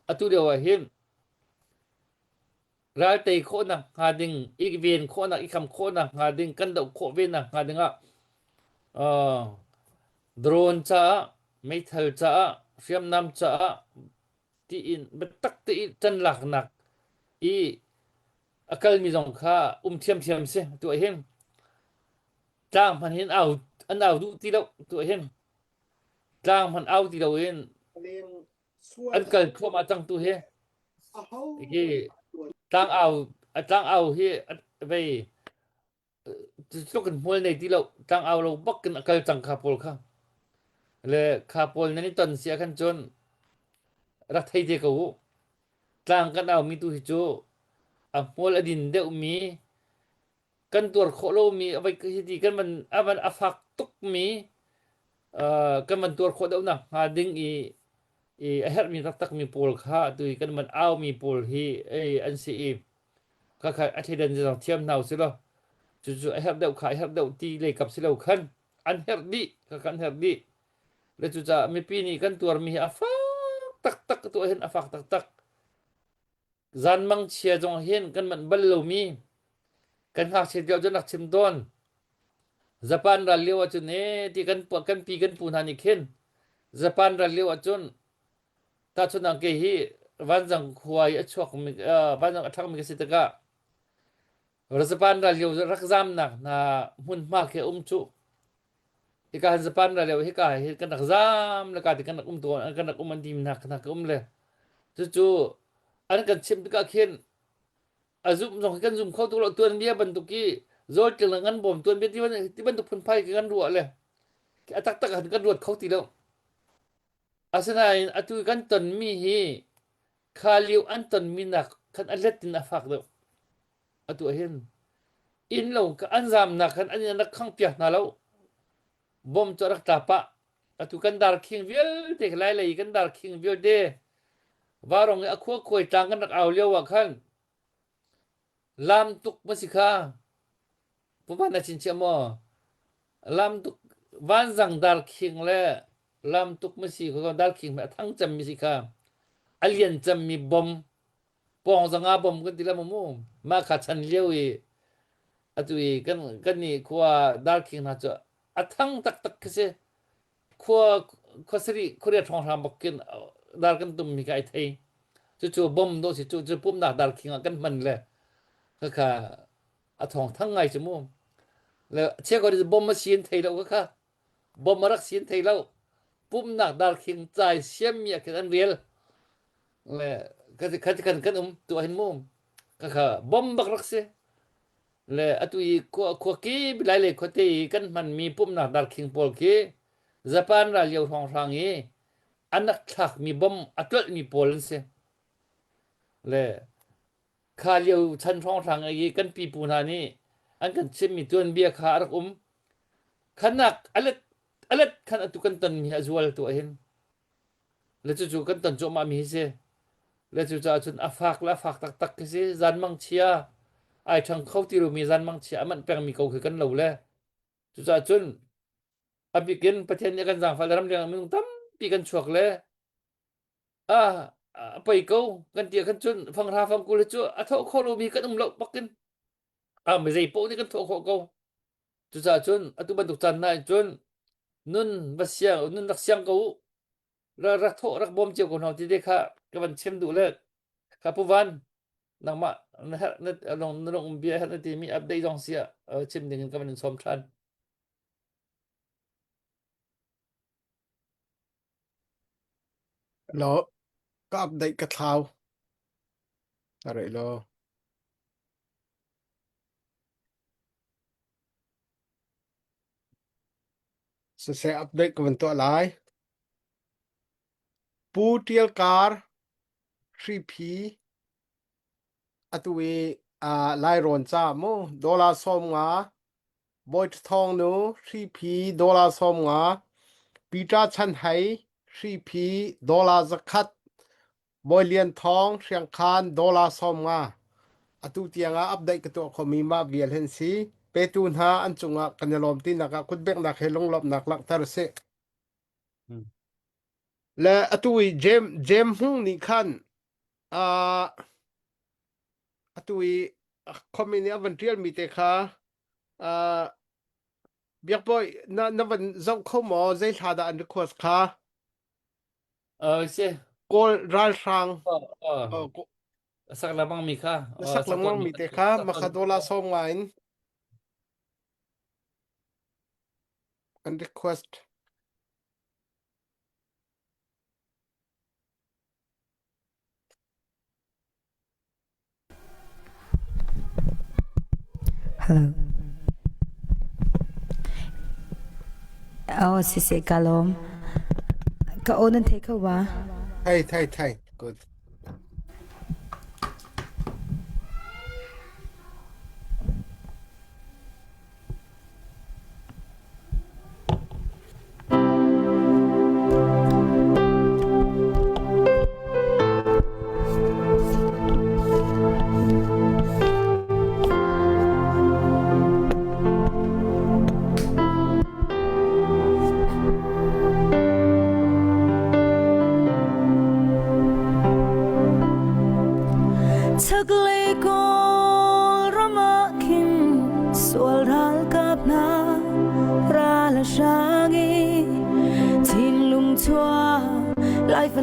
Atu lio ah hin ral tei khawhnak hnga ding, i ven khawhnak, i kham khawhnak hnga ding, kan doh khawh ve nak hnga ding ah uh, drone caah, meithal caah, hriamnam caah tiin biatak tein ṭan laknak i a kalmi zong kha um thiamthiam si tu ah hin tlang hman hin au an au duh ti lo tu ah hin tlang hman au ti lo in an kal thluahmah cang tu hi hi tlang au a tlang au hi vei tluk in hmual nei ti lo tlang au lo bak in a kal cang kha pawl kha le kha pawl nan i ton si ah khan cun rak thei te ko u tlang kan au mi tu hi cu a hmual a din deuh mi. kan tuar khawh lomi a vai hiti kan van a van a fak tukmi uh, kan van tuar khawh deuhnak hnga ding i i a herhmi taktakmi pawl kha atu i kan van aumi pawl hi ei an si i kha kha a thleidan zong thiam hna usih law cucu a herh deuh kha a herh deuh ti lei kap si lo khan an herh dih kha kan herh dih le cucaah mipi nih kan tuarmi hi a fak taktak tuah hin a fak taktak Zanmang chia zong hin kan manh bal lomi kan ngakchia lio cun rak chim tawn. Japan ral lio ahcun ee ti kan kan pi kan pu hna nih khin Japan ral lio ahcun tahchunhnak kei hi Vanzang khua i a chuakmi uh, Vanzang a ṭhangmi ka si tikah Japan ral lio rak zamnak hna hmunhma khi a um cu. Hika hin Japan ral lio hika hi kan rak zam le ka ti kan rak um tawn kan rak um an ti hna hna ka um le cucu an kan chimh tikah khin a zumh zong kan zum kho tuk lo tuanbia bantuk i zawltling le ngan bawm tuanbia ti ti bantuk phunphai kan ruah le a taktak ah kan ruat kho ti lo asinain atu kan tonmi hi kha lio an tonmi nak khan a let in a fak deuh atu ah hin inn lo an zamnak khan an inn rak khang piak hna lo bom cu a rak tla pah atu kan darkhing vialte lai lei kan darkhing vialte varong i a khua khuai tlang kan rak au lio ah khan lam tuk ma si kha pupa na chin chia maw lam tuk vanzang darkhing le lam tuk ma si kha darkhing a thang cem mi si kha a lian cem mi bom pawng zanga bom kan ti la mu mah kha chan lio i atu i kan kan nih khua darkhing hna cu a thang taktak khi si khua khua sari khuaria ṭhawng hram bak kin dar kan tum mi kha ai thei cucu bom do si cu cu pumnak darkhing ah kan hman le khakha a thawng thang ngai cu mu le chia ko bom a si in thei lo kha bom a rak si in thei lo pumnak darkhing cai siam mi ah khin an rel le kha kan kan um tu hin mu kha kha bom bak rak si le atu i khua khua ki lai le khuate i kan hmanmi pumnak darkhing pawl khi Japan ral lio hrawnghrang i an rak thlakmi bom a tlolhmi pawl an si le kha lio chan hrawnghrang i kan pipu hna nih an kan chimmi tuanbia kha a rak um khanak alet alet khan atu kan tonmi a zual tu hin Le cucu kan ton cuahmahmi hi si. Le cucaah cun a fak le a fak taktak khi si. Zanmang chia ai ṭhang kho ti lomi zanmang chia a manh pengmi ko khi kan lo le. Cucaah cun a bikin Pathian nih a kan zaangfah le ramleng ah minung tampi kan chuak le a a pei ko kan ti ah khan cun fanghra fangkul hi cu a thawh khawh lomi kan um lo bakin a mi zei paoh nih kan thawh khawh ko. Cucaah cun atu bantuk caan hna in cun nun va siang nun rak siang ko u rak rak thawh rak bawm cio ko hna ti te kha ka van chim duh le ka pu van nangmah na herh na long na long um bia herh na ti mi update zong sia chim ding in ka van in sawm than. Lo ka update ka thlau. Arei lo. Siseh update ka van tuah lai. Pu Ṭial Kar Hriphi atu i uh, Lairawn ca mu dollar 50 Bawi Thawng nu Hriphi dollar 50 Peter Chan Hei Hriphi dollar 100 Bawi Lian Thawng Hriangkhan dollar 50. Atu tiang ah update ka tuah khomi mah vial hin si. Petu hna an cungah kan i lawm tinak ah kutbeknak he lunglawmhnak langhter a si. Hmm. Le atu i Jem Jem Hmung nih khan uh, atu i comment nih a van ṭialmi te kha uh, Biakbawi na na van zoh kho maw zei hla dah an request kha Uh, si. Kawl ralhrang Uh, uh, uh, ko- sak lengmang mi kha. na Uh, sak sak lengmang tawn mi mi kha. te kha Sak tawn makha mi dollar kha. sawm nga in an request Hello. Oh, siseh ka lawm. Ka aw nan thei kho ba? Thei thei thei good.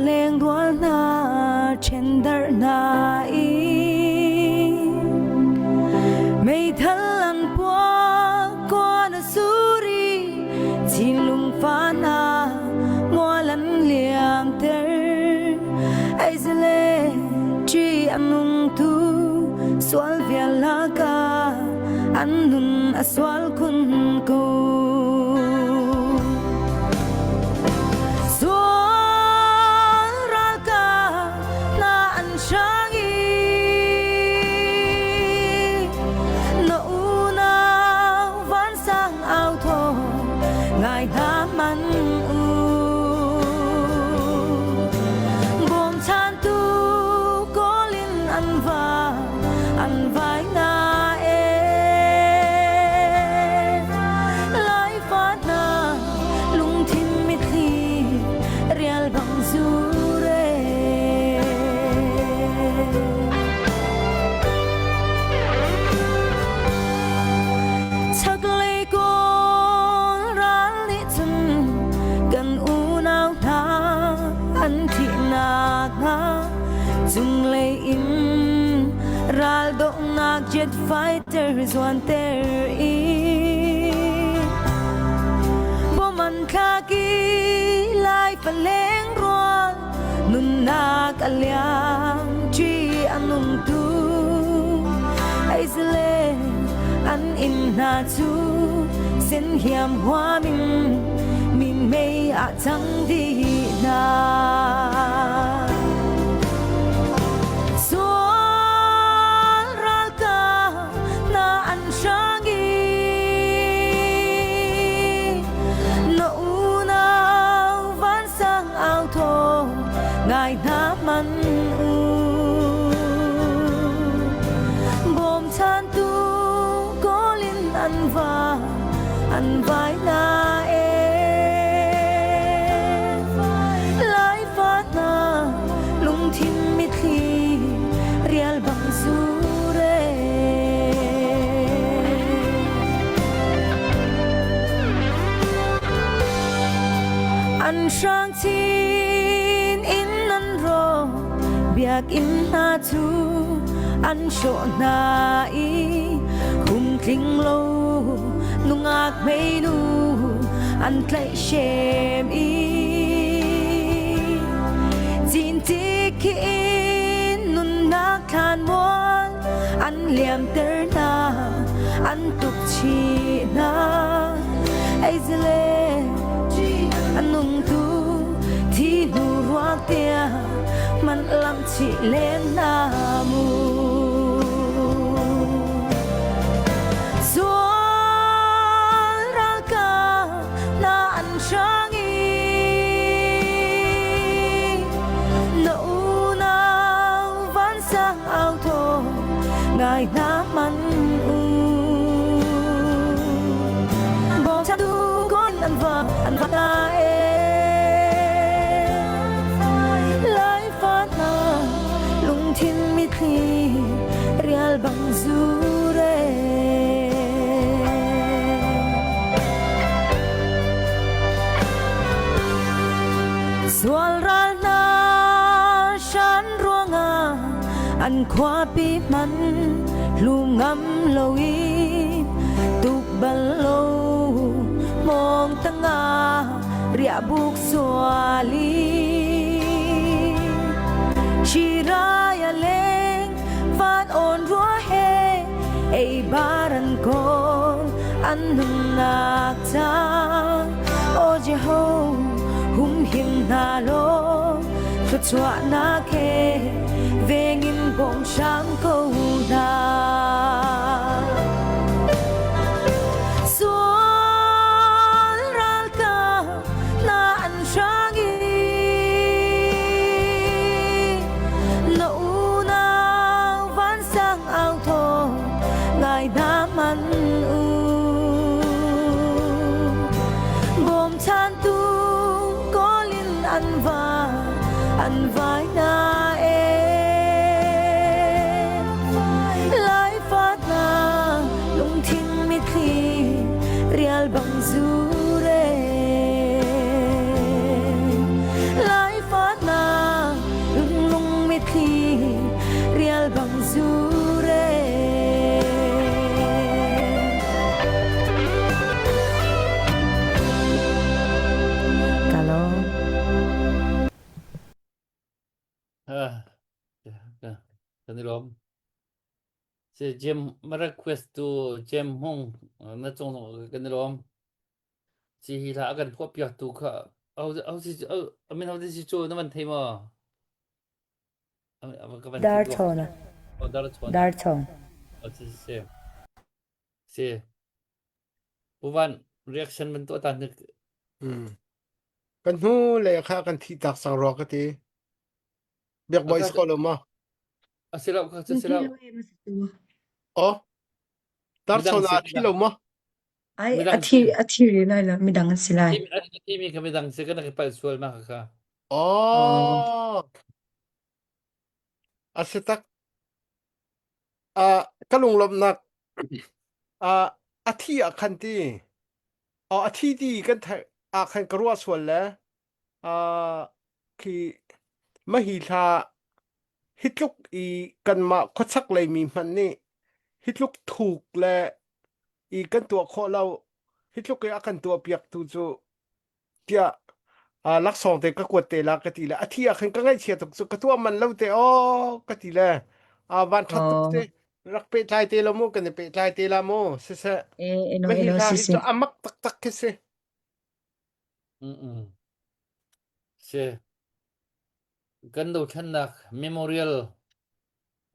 Paleng rual hna ṭhendarh hna i meithal an puak kuan a suri thinlung fa hna mual an liamter. Aizale ṭi a nung tu sual vial laka an nun a sual khun ko. Sual ralkap hna an hrang i na unau vansang au thaw ngai hna man u. Bawmchantu kawl in an va an vai na e. Laifa hna lungthin mitthli rial bang zure. Chaklei kawl ral nih cun kan unau hna an thihnak hnga cunglei in raldohnak jet fighter zuanter i bom an thlak i lai paleng rual nunnak a liam ṭi a nung tu Aizle an inn hna cu sen hiam huam in minmei ah cang dih hna. Sual ralkap hna an hrang i na unau vansang au thaw ngai hna man u. Bawmchantu kawl in an va an vai na e. Laifa hna lungthin mitthli rial bang zure. An hrang chin in an ro biakinn hna cu an hrawh hna i kum tling lo nungak hmeinu an tlaihhrem i cintik khi in nunnak thlanmual an liamter hna an tuk chih hna. Eizile a nung tu thi hnu ruak tiang man lamh chih len hna mu. Sual ralkap hna an hrang i na unau vansang au thaw ngai hna man u. Bawmchantu kon an va an va na e. Laifa hna lungthin mitthli rial bang zure. Sual ral hna shan ruangah an khuapi hman hlum ngam lo i tuk bal lo mong tanga riahbuk suali Shiraya leng van on rua he ei baran kon an nunnak ca O Jeho humhim hna law thluachuahnak he vengin bawm hram ko hna. Sual ralkap hna an hrang i na unau vansang au thaw ngai hna man u. Bawmchantu kawl in an va an vai na e. Laifa hna lungthin mitthli rial bang zure. Laifa hna. Si Jim request tu Jem Hmung na cung kan i lawm. Si hi hla a kan phuah piak tu kha au au si a min ho si cu na van thei maw? Ka van Dar chawn. Oh, dar chawn. Dar chawn. Oh, si si. Si. Puvan reaction ban tuah tan Hmm. Kan hnu le kha kan thi tak sang ro ka ti. Biak boy ko lo ma. Asilo kha silo. Oh. Dar chawn a thi lo ma. Ai a thi a thi ri lai lo midang an si lai. A thi mi kha midang si kan ka palh sual ma kha. Oh. A si tak. A ka lunglawmhnak a a thi ah khan ti. A thi ti kan theih ah khan ka ruah sual le uh, khi mahi thla hi tluk i kanmah khuachak lei mi hmanh nih hi tluk thuk le i kan tuah khawh lo hi tluk i a kan tuah piak tu cu tiah uh, laksawng te ka kuat te la ka ti le a thi ah khan ka ngaihchia tuk cu ka tuah man lo te aw ka ti le uh, van that tuk te rak pehtlai te lo mu kan i pehtlai te la mu siseh Eh, eno mahi eno hla si hi si. cu amak taktak khi si Mm Si. Kan dothlennak memorial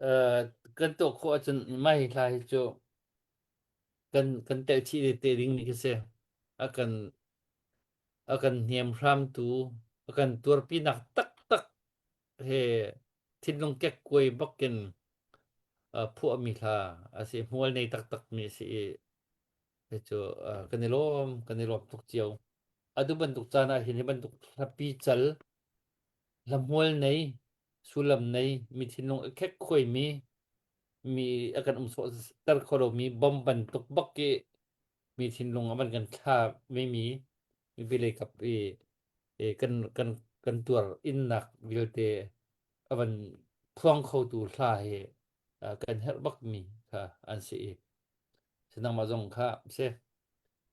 uh, kan tuah khawh ahcun mah hi hla hi cu kan kan telh chih te te ding mi khi si. A kan a kan hniam hramtu a kan tuarpinak taktak he thinlung kekkuai bakin uh, phuahmi hla a si hmual nei taktak mi a si i Hi cu uh, kan i lawm, kan i lawm tuk cio. Atu bantuk caan ah hin hi bantuk hlapi cal, hlahmual nei, sullam nei, mi thinlung a khek khuaimi, mi a kan um sawh ter kho lomi bom bantuk bak i mi thinlung a van kan thla vemi mipi lei kap i, i kan kan kan tuar innak vialte a van phuang khotu hla hi uh, kan herh bakmi kha an si i Nangmah zong kha si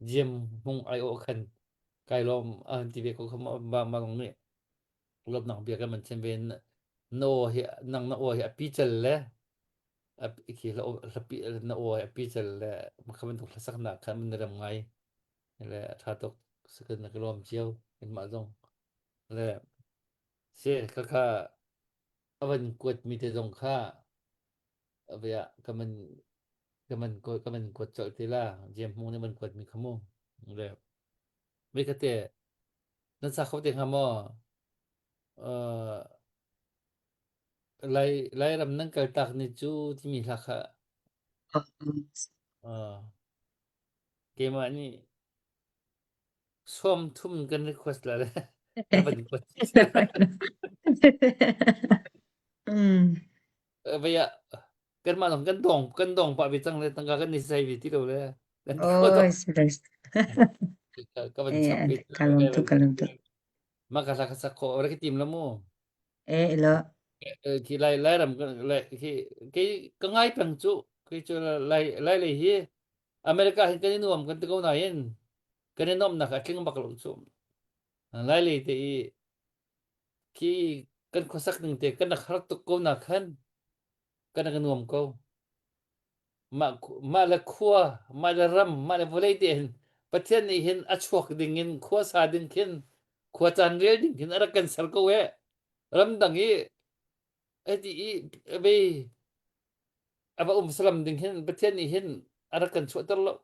Jim hmung ai awh khan kai lawm an ti ve ko kha ma ma zong nih lawmnak bia kan man chim ve na aw hi nang na aw hi a pi cel le a khi hla pi na aw hi a pi cel le kha bantuk hlasak nak khan man rem ngai le a tha tuk sakin na ka lawm cio in mah zong le si kha kha avan kuat mi te zong kha Avia ka man ka man ko ka man kuat colh te la jem hmung nih man kuat mi kha mu le ve ka te nan sa kho te hnga maw uh, lai lairam nan kal tak ni cu timi hla kha uh, keimah nih Sawm thum kan request la le na van kuat. Mm. Vei ah kanmah zong kan dong kan dong pah ve cang le tangka kan i sai ve ti lo le kan ti kho Oi, tuk. serious. Ka van Eh, chap ve kalum tu kalum tu. Ma ka sa ka sak kho ora ka tim la mu. Eh, ilo. Khi lai lai ram lai khi kei ka ngai peng cu kei cu lai lai lei hi America hin kan i nuam kan ti ko nain kan i nuamhnak a tling bak lo cu. Lailei te i khi kan khuasak ning te kan rak har tuk ko na khan kan rak nuam ko. Mah mah le khua, mah le ram, mah le vawlei te hin Pathian nih hin a chuak ding in khua sa ding khin khua caan rel ding khin a rak kan ser ko e. Ramdang i hiti i vei a va um salam ding hin Pathian nih hin a rak kan chuahter lo.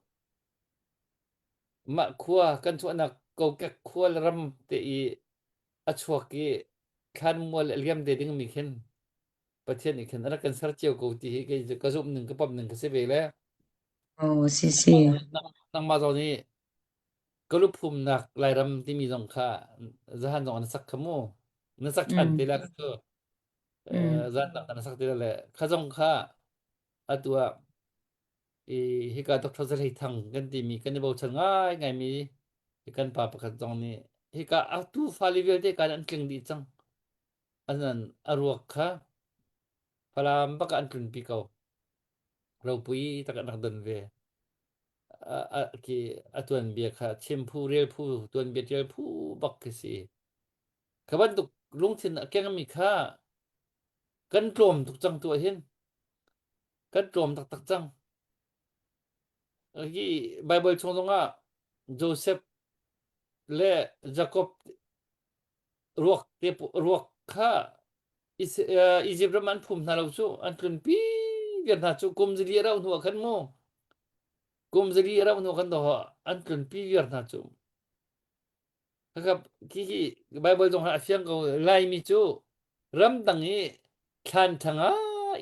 Mah khua kan chuahnak kokek khua le ram te i a chuak i thlanmual a liam te dingmi khin Pathian nih khin a rak kan ser cio ko ti hi kei ka zumh ning ka pom ning ka si ve le. Oh, si si. Nangmah zong nih ka luphumnak Lairam timi zong kha zahan zong na sak kha mu. Na sak ṭhan te la cu. Zan dang na sak te la le kha zong kha atu ah i hika Dr. Zahlei Thang kan timi kan i bochan ngaingaimi kan pa pakhat zong nih hika atu fale vialte kan an tling dih cang. An a ruak kha Falam bak ah an tlunpi ko. Ropui tak an rak don ve. A, a, ki, a tuanbia kha chim phu, rel phu, tuanbia ṭial phu bak khi si. Kha bantuk lungthin a kengmi kha kan tlawm tuk cang tu ah hin. Kan tlawm taktak cang. Hi Bible chung zongah Joseph le Jacob ruak te ruak kha Egypt ram an phum hna lo cu an tlunpi viar hna cu kum zali a rauh hnu ah khan mu kum zali a rauh hnu khan doh an tlunpi viar hna cu Khakha khi khi Bible zong a fiang ko Laimi cu ramdang i thlan thanga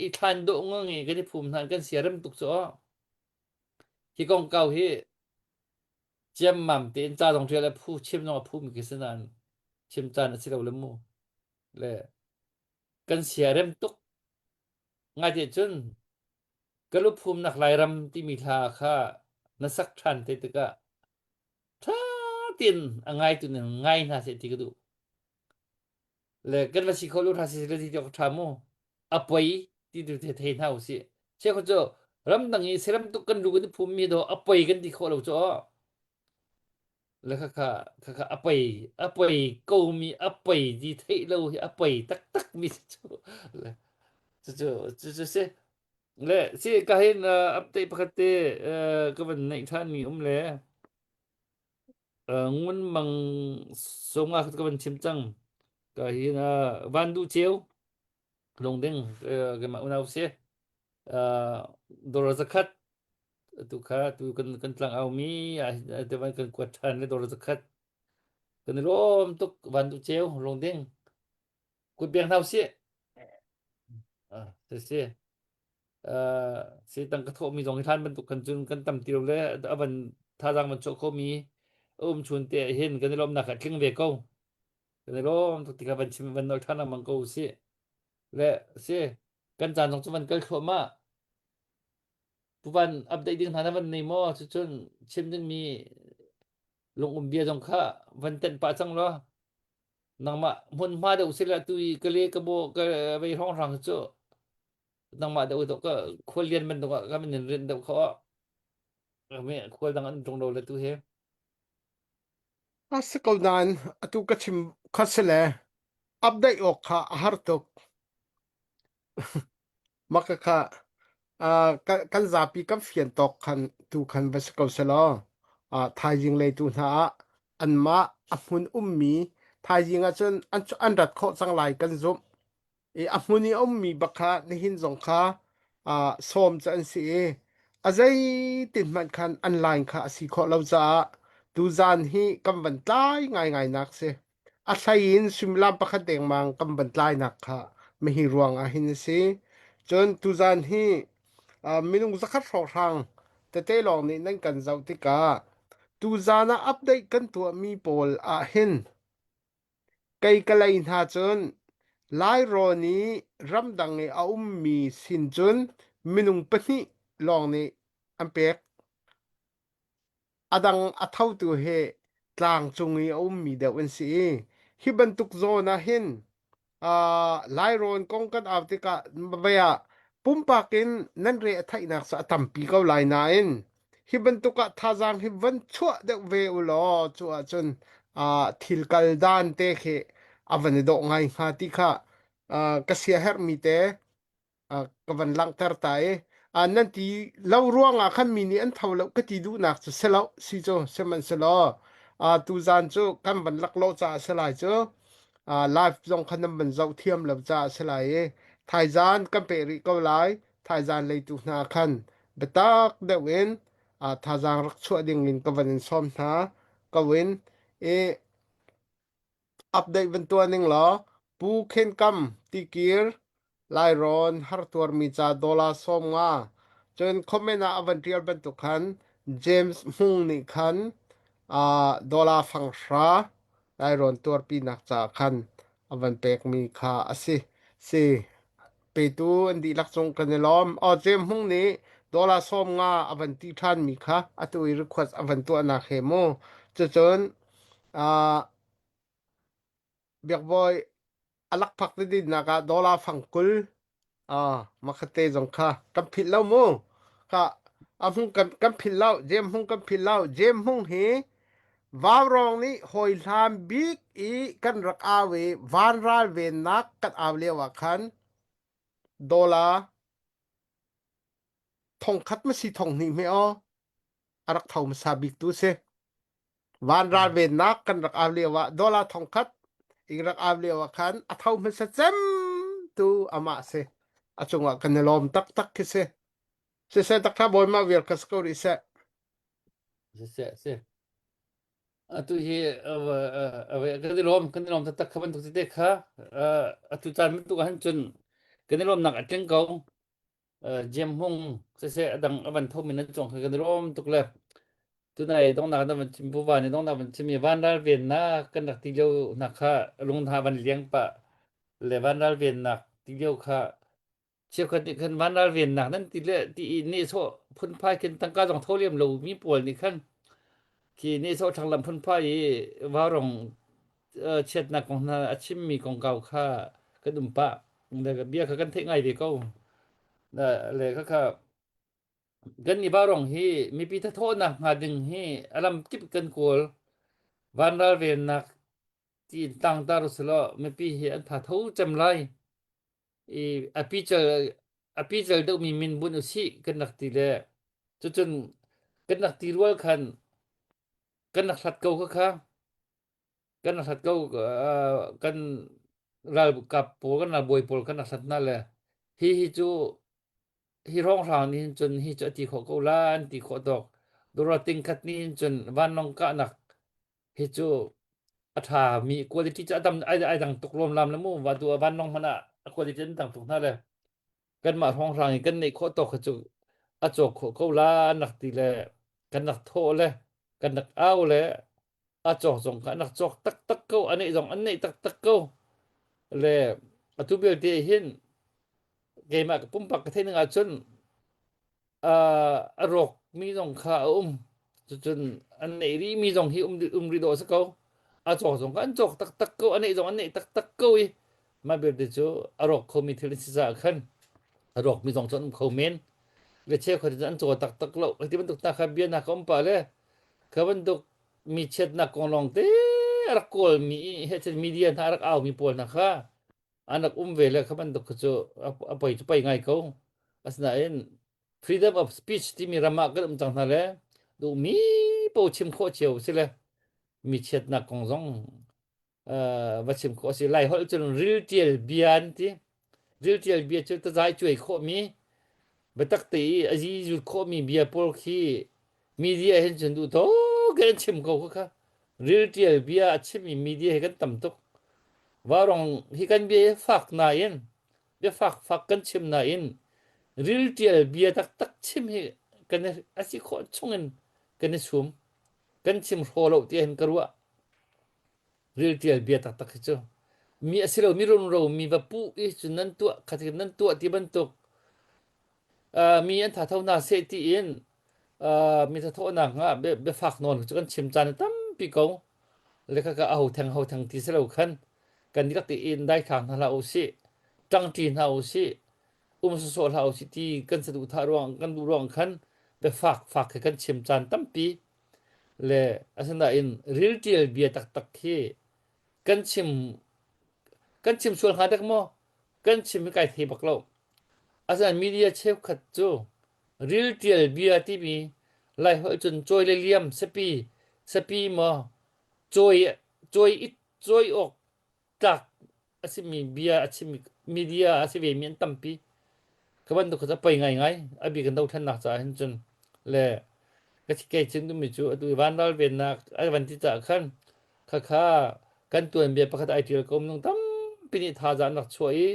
i thlan dawh ngang i kan i phum hna kan siarem tuk cu hi kongkau hi ciammam tein ca zong ṭial a phu chim zong a phu mi khi si nain chim caan a si lo le mu le kan siarem tuk ngai te cun ka luphumnak Lairam timi hla kha na sak ṭhan te tikah ṭha tein a ngaitu nih ngai hna seh ti ka duh. Le kan va si kho lu hna si le ti awk ṭha mu. A poi ti tu the thei hna usih. Cheukhat cu ramdang i saram tuk kan lu kan i phum mi do a poi kan ti khawh lo cu aw. Le khakha khakha a poi a poi ko mi a poi ti theih lo hi a poi taktak mi cu le cu cu cu cu si Le si ka hin uh, update pakhat te uh, ka van neih ṭhan mi um le uh, ngun mang songa ka van chim cang ka hin uh, van du ceu lungding uh, keimah unau si uh, dor zakhat tu kha tu kan kan tlang au mi te van kan kuat ṭhan le dor zakhat kan i lawm tuk van du ceu lungding kut biang hna usih Ah, si si. Uh, si tang ka thawhmi zong hi hlan bantuk kan cun kan tam ti lo le a van thazaang van chuah khomi a um chun te hin kan i lawmnak ah tling ve ko. Kan i lawm tuk tikah van chim van nawl ṭhan lengmang ko usih. Le si kan caan zong cu van kal thluahmah. Puvan update ding hna na van nei maw? Cucun chim dingmi lungum bia zong kha van tenh pah cang law nangmah hmunhma deuh sila tu i ka le ka bo ka vei hrawng hrang cu nangmah deuh deuh ka khual lian bantuk ah ka min rin deuh kho me khual dang an tung lo le tu he A si ko nain atu ka chim kha si le update awk kha a har tuk. Maka kha uh, kan zapi kan fian tawk khan tu khan va si ko selaw uh, thaizing lei tu hna ah anmah a hmun ummi thaizing ah cun an an rat khawh cang lai kan zumh i a hmun i a ummi bak kha nihin zong kha uh, sawm cu an si i a zeitin hmanh khan an line kha a si khawh lo caah tuzan hi kan van tlai ngaingai nak si. A hlei in suimilam pakhat dengmang kan van tlainak kha mihi ruang ah hin a si. Cun tuzan hi uh, minung zakhat hrawnghrang tete lawng nih nan kan zoh tikah tuzan ah update kan tuahmi pawl ah hin kei ka lei hna cun Lairawn i ramdang i a ummi sin cun minung pahnih lawng nih an pek. A dang a thotu hi tlangcung i a ummi deuh an si i hi bantuk zawn ah hin uh, Lairawn kong kan au tikah vei ah pumpak in nan re a theihnak cu a tampi ko lai nain hi bantuk ah thazaang hi van chuah deuh ve u law cu ahcun uh, thil kal dan te khi a van i dawh ngai hnga ti kha uh, ka siaherhmi te ka van langhter ta i nan ti lo ruangah khan mi nih an tho lo ka ti duhnak cu si lo si cu sihmanhsehlaw tuzan cu kan van laklawh caah si lai cu live zong khan nan van zoh thiam lo caah si lai i thaizan kan peh rih ko lai thaizan leitu hna khan biatak deuh in thazaang rak chuah ding in ka van in sawm hna ko in i Update van tuah ning law Pu Khen Kam Tikir Lairawn hartuarmi ca dollar 50 cun comment ah a van ṭial bantuk khan James Hmung nih khan uh, dollar fang hra Lairawn tuarpinak ca khan a van pekmi kha a si. Si petu an dihlak cung kan i lawm. Aw James Hmung nih dollar 50 a van ti ṭhanmi kha atu i request a van tuahnak he mu. Cucun uh, Biakbawi a lakphak dinnak ah dollar fang 20 ah makhate zong kha kan philh lo mu ka a hmung kan kan philh lo Jem Hmung kan philh lo Jem Hmung hi Vaurawng nih hawi hlan bik i kan rak au i vanral vennak kan au lio ah khan dollar. Thongkhat ma si thong hnih hme aw a rak tho hmasa bik tu si. Van ralvennak kan rak au lio ah dollar thongkhat in rak au lio ah khan a tho hmasa cem tu amah si. A cungah kan i lawm taktak khi si. Siseh takta bawi mah vial ka si ko rih seh. Siseh si. Atu hi kan i lawm kan i lawm taktak kha bantuk tete kha atu caan bantuk ahhin cun kan i lawmnak a tling ko. Jem Hung siseh a dang a van thomi nan cung kha kan i lawm tuk le tunai dongnak na van chim buva nih dongnak van chim i vanral vennak kan rak ti lio nak kha lung hna van liang pah le vanral vennak ti lio kha cheukhat nih khan vanral vennak nan ti le ti i nehsawh phunphai khin tangka zong tho lem lo mi pawl nih khan khi nehsawh thlanglam phunphai i vaurong chiatnak kong hna a chimmi kongkau kha kan um pah le bia kha kan theih ngai ve ko le kha kha kan ni vaurong hi mipi thathawhnak hnga ding hi alam kip kan kawl vanral vennak ti tangtar usulaw mipi hi an tha tho cem lai i a pical a pical deuhmi min bunh usih kan rak ti le cucun kan rak ti rual khan kan rak hlat ko kha kha kan rak hlat ko kan ralkap pawl kan ralbawi pawl kan rak hlat hna le hi hi cu hi hrawnghrang nih hin cun hi cu a ti khawh ko la an ti khawh tawk dura ting khat nih hin cun vanlawng kahnak hi cu a ṭha mi quality cu a dam ai ai dang tuk lawmlam le mu va tu a vanlawng hmanh ah a quality an dang tuk hna le kanmah hrawnghrang i kan neih khawh tawk kha cu a cawk khawh ko la an rak ti le kan rak thawh le kan rak au le a cawk zong kha an rak cawk taktak ko a neih zong an neih taktak ko le atu belte hin keimah ka pumpak ka theih ning ahcun a rawkmi zong kha a um. Cucun an neih rihmi zong hi um, um rih dawh a si ko. A cawk zong kha an cawk taktak ko, a neih zong an neih taktak ko i mah belte cu a rawk khomi thil an si caah khan a rawkmi zong cu an um kho men. Le cheukhat cu an caw taktak lo. Hi ti bantuk hna kha bia hna ka um pah le kha bantuk mi chiatnak kong lawng te a rak kawlmi he cun media hna a rak aumi pawl hna kha an rak um ve le kha bantuk kha cu a poi cu poi ngai ko asinain freedom of speech timi ram ah kan um cang hna le duhmi po chim khawh cio si le mi chiatnak kong zong va chim khawh si lai holh cun ril tial bia an ti ril tial bia cu tazai cuai khawh mi biatak te i a zi zut khawh mi bia pawl khi media hin cun duh tawk in an chim ko kha ril tial bia a chimmi media hi kan tam tuk Vaurawng hi kan bia hi fak nain bia fak fak kan chim nain ril tial bia taktak chim hi kan a si khawh chungin kan i sum kan chim hraw lo ti hin ka ruah ril tial bia taktak hi cu mi a si lo mi rumro mi va puh i cu nan tuah khat nan tuah ti bantuk mi an thatho hna seh tiin mi thathawhnak ah biafak nawn cu kan chim caan tampi ko le khaka a ho theng ho theng ti si lo khan kan rak ti in daithlang hna hlah usih ṭangṭi hna usih um sawsawh hlah usih ti kan saduhthah ruang kan duh ruang khan biafak fak he kan chim caan tampi le asinain rilṭial bia taktak khi kan chim kan chim sual hnga dek maw kan chim hi kai thei bak lo Asinain media cheukhat cu rilṭial bia timi Laiholh cun cawi le liam siapi siapi maw cawi cawi i cawi awk tlak a simi bia a chimmi media a si vemi an tampi. Ka bantuk kha cu a poi ngaingai. A bik in dothlennak caah hin cun le ka kei chim duhmi cu atu i vanral vennak a van ti caah khan khakha kan tuanbia pakhat ai ṭial ko minung tampi nih thazaang an rak chuah i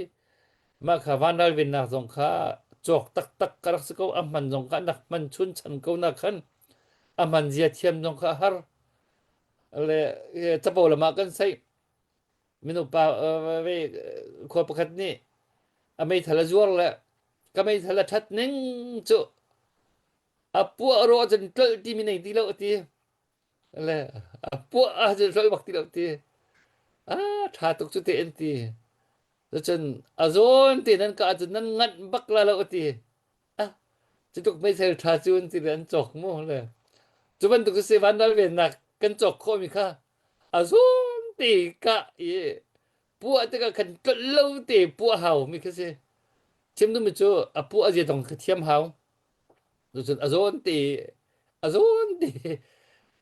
Mah kha van ralvennak zong kha cawk taktak ka rak si ko. A hman zong kha an rak hman chun chan ko na khan a hman zia thiam zong kha a har. Le capo lam ah kan saih. Minu pa ve khua pakhat nih a meithal a zuar le ka meithal a ṭhat ning cu a puah rawh cun tlolh timi nei ti lo a ti. Le a puah ahcun tlolh bak ti lo ti. Ah ṭha tuk cu te an ti. Cucun a zawn te nan kah cun nan nganh bak la lo a ti. Ah, cutluk meithal ṭha cu an ti le an cawk mu le. Cu bantuk cu si vanral vennak kan cawk khawhmi kha a zawn te kah i puah tikah khan tlolh lo te puah hau mi kha si. Chim duhmi cu a puah a zia zong kha thiam hau. Cucun a zawn te a zawn te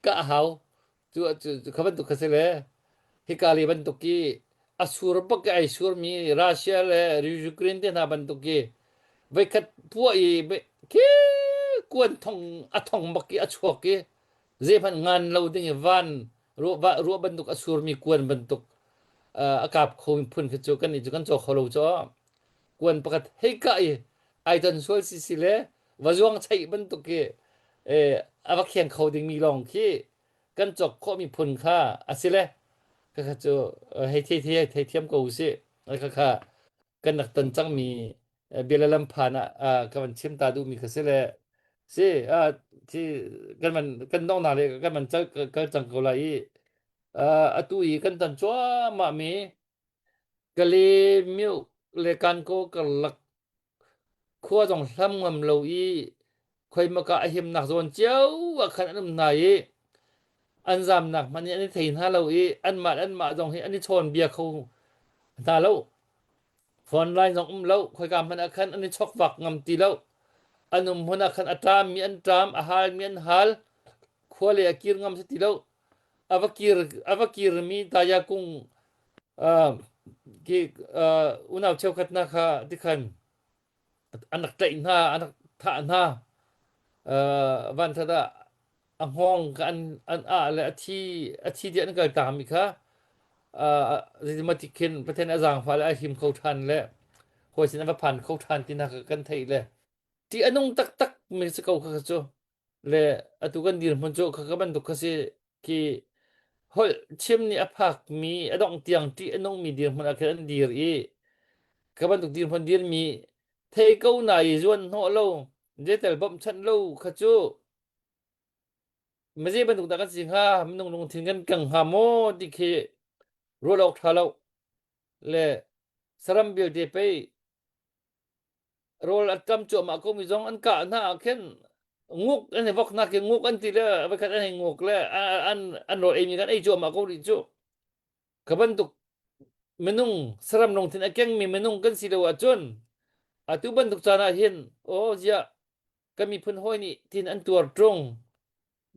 ka hau cu cu kha bantuk kha si le hika le bantuk i a sur bak i ai surmi Russia le Ukraine te hna bantuk i voikhat puah i khi kuan thong a thong bak i a chuak i zeihmanh ngan lo ding i van ruah ruah bantuk a surmi kuan bantuk a kap kho phun khi cu kan nih cu kan caw kho lo cu kuan pakhat hei kah i ai ton sual si si le va zuang chaih bantuk i a va kheng kho dingmi lawng khi kan cawk khawhmi phun kha a si le khakha cu hei thei thei thei thiam ko usih khakha kan rak ton cangmi bia le lam phan ah ka van chim ta duhmi kha si le si thi kan man kan donghnak le kan man kal cang ko lai i atu i kan ton cuahmah mi Kale myo le Kankaw karlak khua zong hlam ngam lo i khoimaka a himnak zawn cio ah khan an um hna i an zamnak hmanh hi an i thei hna lo i anmah le anmah zong hi an i chawn bia kho hna lo. Phone line zong um lo, khoika hmanh ah khan an i chokvak ngam ti lo. An um hmun ah khan a ṭammi an ṭam, a halmi an hal, khua lei a kir ngam si ti lo. A va kir a va kirmi taya kung uh, ki uh, unau cheukhat hna kha tikhan an rak tlaih hna an rak thah hna uh, van that ah a hngawng kha an an ah le a thi a thi ti an kal tami kha uh, zeitimah khin Pathian a zaangfah le a him kho ṭhan le hawi sin a va phan kho ṭhan ti hna kha kan theih le ti a nung taktak mi si ko kha cu Le atu kan dirhmun cu khaka bantuk kha si khi holh chim nih a phakmi a dongh tiang ṭih a nungmi dirhmun ah khin an dir i kha bantuk dirhmun dirmi thei ko na i zuan hnawh lo zeitel bawmhchanh lo kha cu maze bantuk dah kan si hnga minung lungthin kan kang hnga maw ti khi ruah awk ṭha lo le saram vialte pei rawl a ṭam cuahmah komi zong an kah hna ah khin nguk an i vok hna khi nguk an ti le voikhat an hei nguk le an an rawl eimi kan ei cuahmah ko rih cu ka bantuk minung saram lungthin a kengmi minung kan si lo ahcun atu bantuk caan ah hin aw ziah kan miphun hawi nih tin an tuar ṭung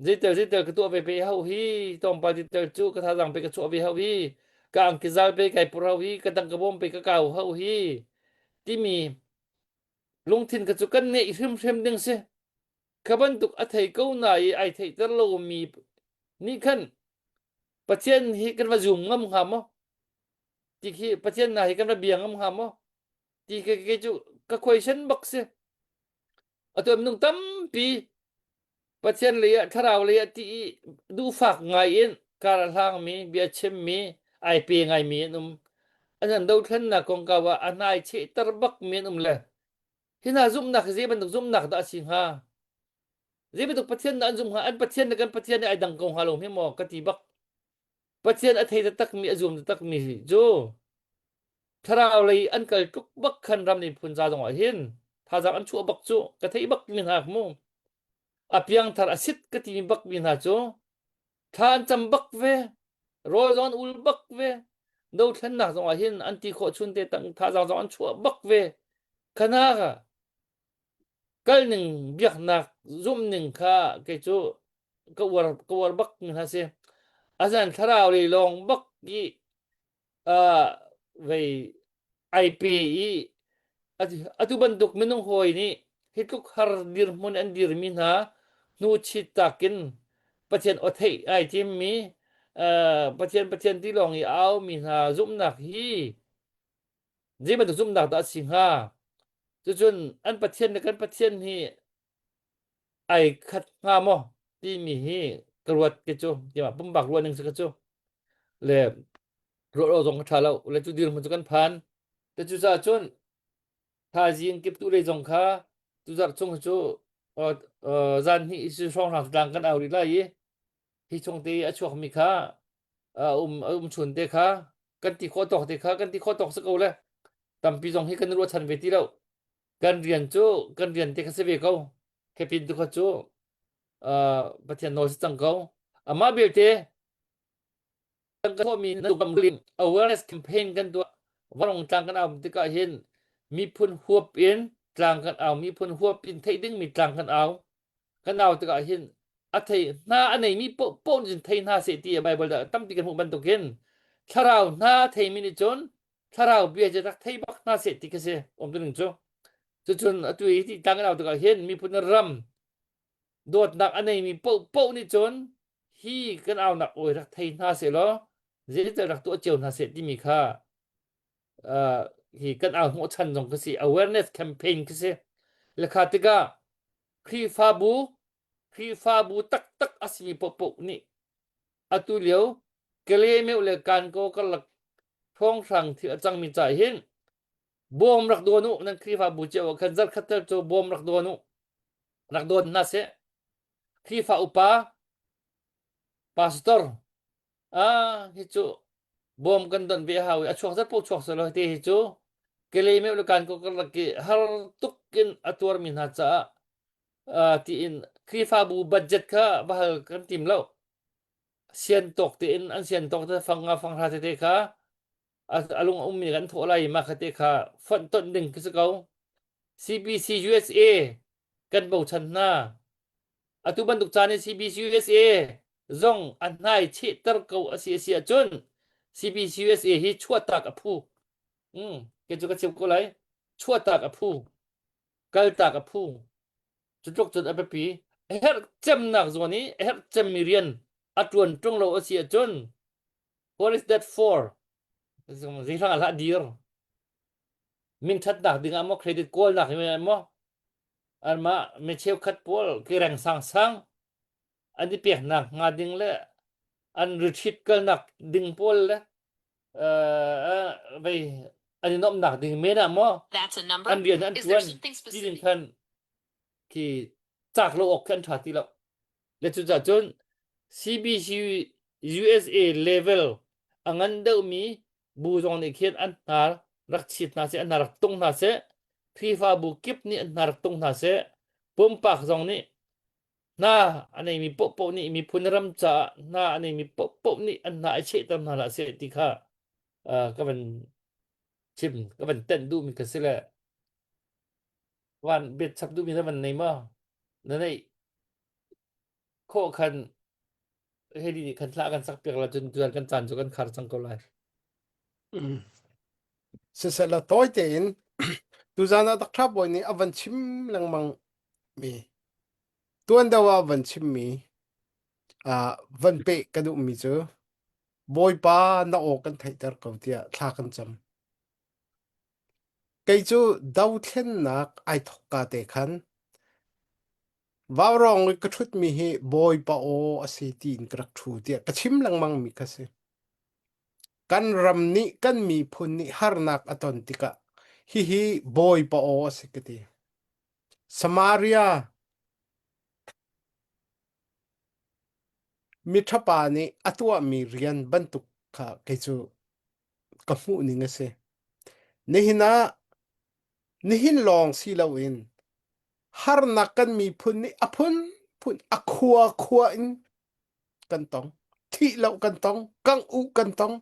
zeitel zeitel ka tuah ve pe hau hi tlawmpal titel cu ka thazaang pe ka chuah ve hau hi ka angki zal pe kai pur hau hi ka dang ka bawm pe ka kau hau hi timi lungthin ka cu kan neih hrimhrim ding si kha bantuk a thei ko na i ai theihter lomi nih khan Pathian hi kan va zum ngam hnga maw ti khi Pathian na hi kan va bia ngam hnga maw ti ke ke cu ka question bak si atu minung tampi Pathian lei ah thlarau lei ah ti i duhfak ngai in kar a hlangmi bia chimmi ai pe ngaimi an um. An an dothlennak kongkau ah a hnai chehter bakmi an um le hi hna zumhnak hi zei bantuk zumhnak dah a si hnga? Zei bantuk Pathian dah an zumh hnga? An Pathian le kan Pathian nih ai dang ko hnga lo hme maw ka ti bak. Pathian a thei taktakmi a zum taktakmi cu thlarau lei an kal tluk bak khan ram miphun ca zongah hin thazaang an chuah bak cu ka theih bak mi hna mu a piangthar a sit ka ti bak mi hna cu thla an cam bak ve rawl zong an ul bak ve dothlennak zongah hin an ti khawh chun te tang thazaang zong an chuah bak ve khana ka kal ning biaknak zumh ning kha kei cu ka uar ka uar bak mi hna si azan thlarau lei lawng bak i vei ai pe i atu bantuk minung hawi nih hi tluk har dirhmun an dirmi hna hnu chit takin Pathian aw theih ai timmi Pathian Pathian ti lawng i a aumi hna zumhnak hi zei bantuk zumhnak dah a si hnga cucun an Pathian le kan Pathian hi ai khat hnga maw timi hi ka ruat ke cu tiah pumpak ruah ning si ka cu le ruah lo zong ka ṭha lo le cu dirhmun cu kan phan te cu caah cun thaizing kiptu lei zong kha tuzarh chung cu zan hnih si hrawnghrang tlang kan au rih lai i hi chung te a chuakmi kha um um chun te kha kan ti khawh tawk te kha kan ti khawh tawk si ko le tampi zong hi kan ruahchan ve ti lo kan rian cu kan rian te kha si ve ko khepin tu kha cu Pathian nawl si cang ko amah belte kan tuahmi awareness campaign kan tuah varong tlang kan au tikah hin miphun huap in tlang kan au miphun huap in theih dingmi tlang kan au. Kan au tikah hin a thei hna a neimi paoh nih cun thei hna seh ti a Bible ah tampi kan hmuh bantukin thlarau hna a theimi nih cun thlarau bia cu rak thei bak hna seh ti khi si umtuning cu. Cucun atu hi ti tlang kan au tikah hin miphun ram dawtnak a neimi paohpaoh nih cun hi kan aunak awi rak thei hna seh law zeitel rak tuah cio hna seh timi kha uh, hi kan au hnawhchan zong khi si awareness campaign khi si lekha tikah Khrihfabu Khrihfabu taktak a simi paohpaoh nih atu lio Kale le Kankaw karlak hrawnghrang thil a cangmi ca hin bawm rak dawn u nan Khrihfabu cio ah khan zarkhat tel cu bawm rak dawn u rak dawn hna seh Khrihfa upa pastor ah hi cu bawm kan don ve hau i a chuak zat paoh chuak selaw te hi cu Kale le Kankaw karlak i har tuk in a tuarmi hna caah uh, tiin Khrihfabu budget kha va hal kan tim lo sian tawk tein an sian tawk te fang nga fang hra tete kha a lung a ummi kan thawh lai ma kha te kha fonh tonh ding khi si ko CBC USA kan bochan hna atu bantuk caan in CBC USA zong a hnai chehter ko a si a si ahcun CBC USA hi chuahtak a phu mm ke cu ka chim ko lai chuahtak a phu kaltak a phu cu tluk cun a biapi a herh cemnak zawn i a herh cemmi rian a ṭuan ṭung lo a si ahcun what is that for zeihrang ah hlah dir min ṭhatnak ding ah maw credit kawlnak hi maw anmah mi cheukhat pawl ki reng sang sang an i peknak hnga ding le an retreat kalnak ding pawl le vei an i nuamhnak ding men ah maw an rian an ṭuan ti ding khan khi cak lo awk khi an ṭha ti lo. Le cucaah cun CBC USA level a ngan deuhmi bu zong nih khin an hna rak chit hna seh, an hna rak tung hna seh, Khrihfabu kip nih an hna rak tung hna seh, pumpak zong nih hna a neimi paohpaoh nih miphun ram caah hna a neimi paohpaoh nih an hna i chehter hna hlah seh ti kha uh, ka van chim ka van tenh duhmi ka si le van biat chap duhmi na van nei maw na neih khawh khan heli nih khan thla kan sak piak la cun tuan kan caan cu kan khar cang ko lai. Mm. Siseh la tawi tein tuzan ah Dr. Bawi nih a van chim lengmang mi tuan deuh ah van chim mi ah van peh ka duh mi cu Bawipa na aw kan theihter ko tiah thla kan cam. Kei cu dothlennak ai thok ka te khan Vaurawng i ka ṭhutmi hi Bawipa aw a si tiin ka rak ṭhu tiah ka chim lengmang mi kha si. Kan ram nih kan miphun nih harnak a ton tikah hihi Bawipa aw a si ka ti. Samaria miṭhapa nih a tuahmi rian bantuk kha kei cu ka hmuh ning a si. Nihin ah nihin lawng si loin harnak kan miphun nih a phunphun a khua khua in kan tong thih lo kan tong kangh u kan tong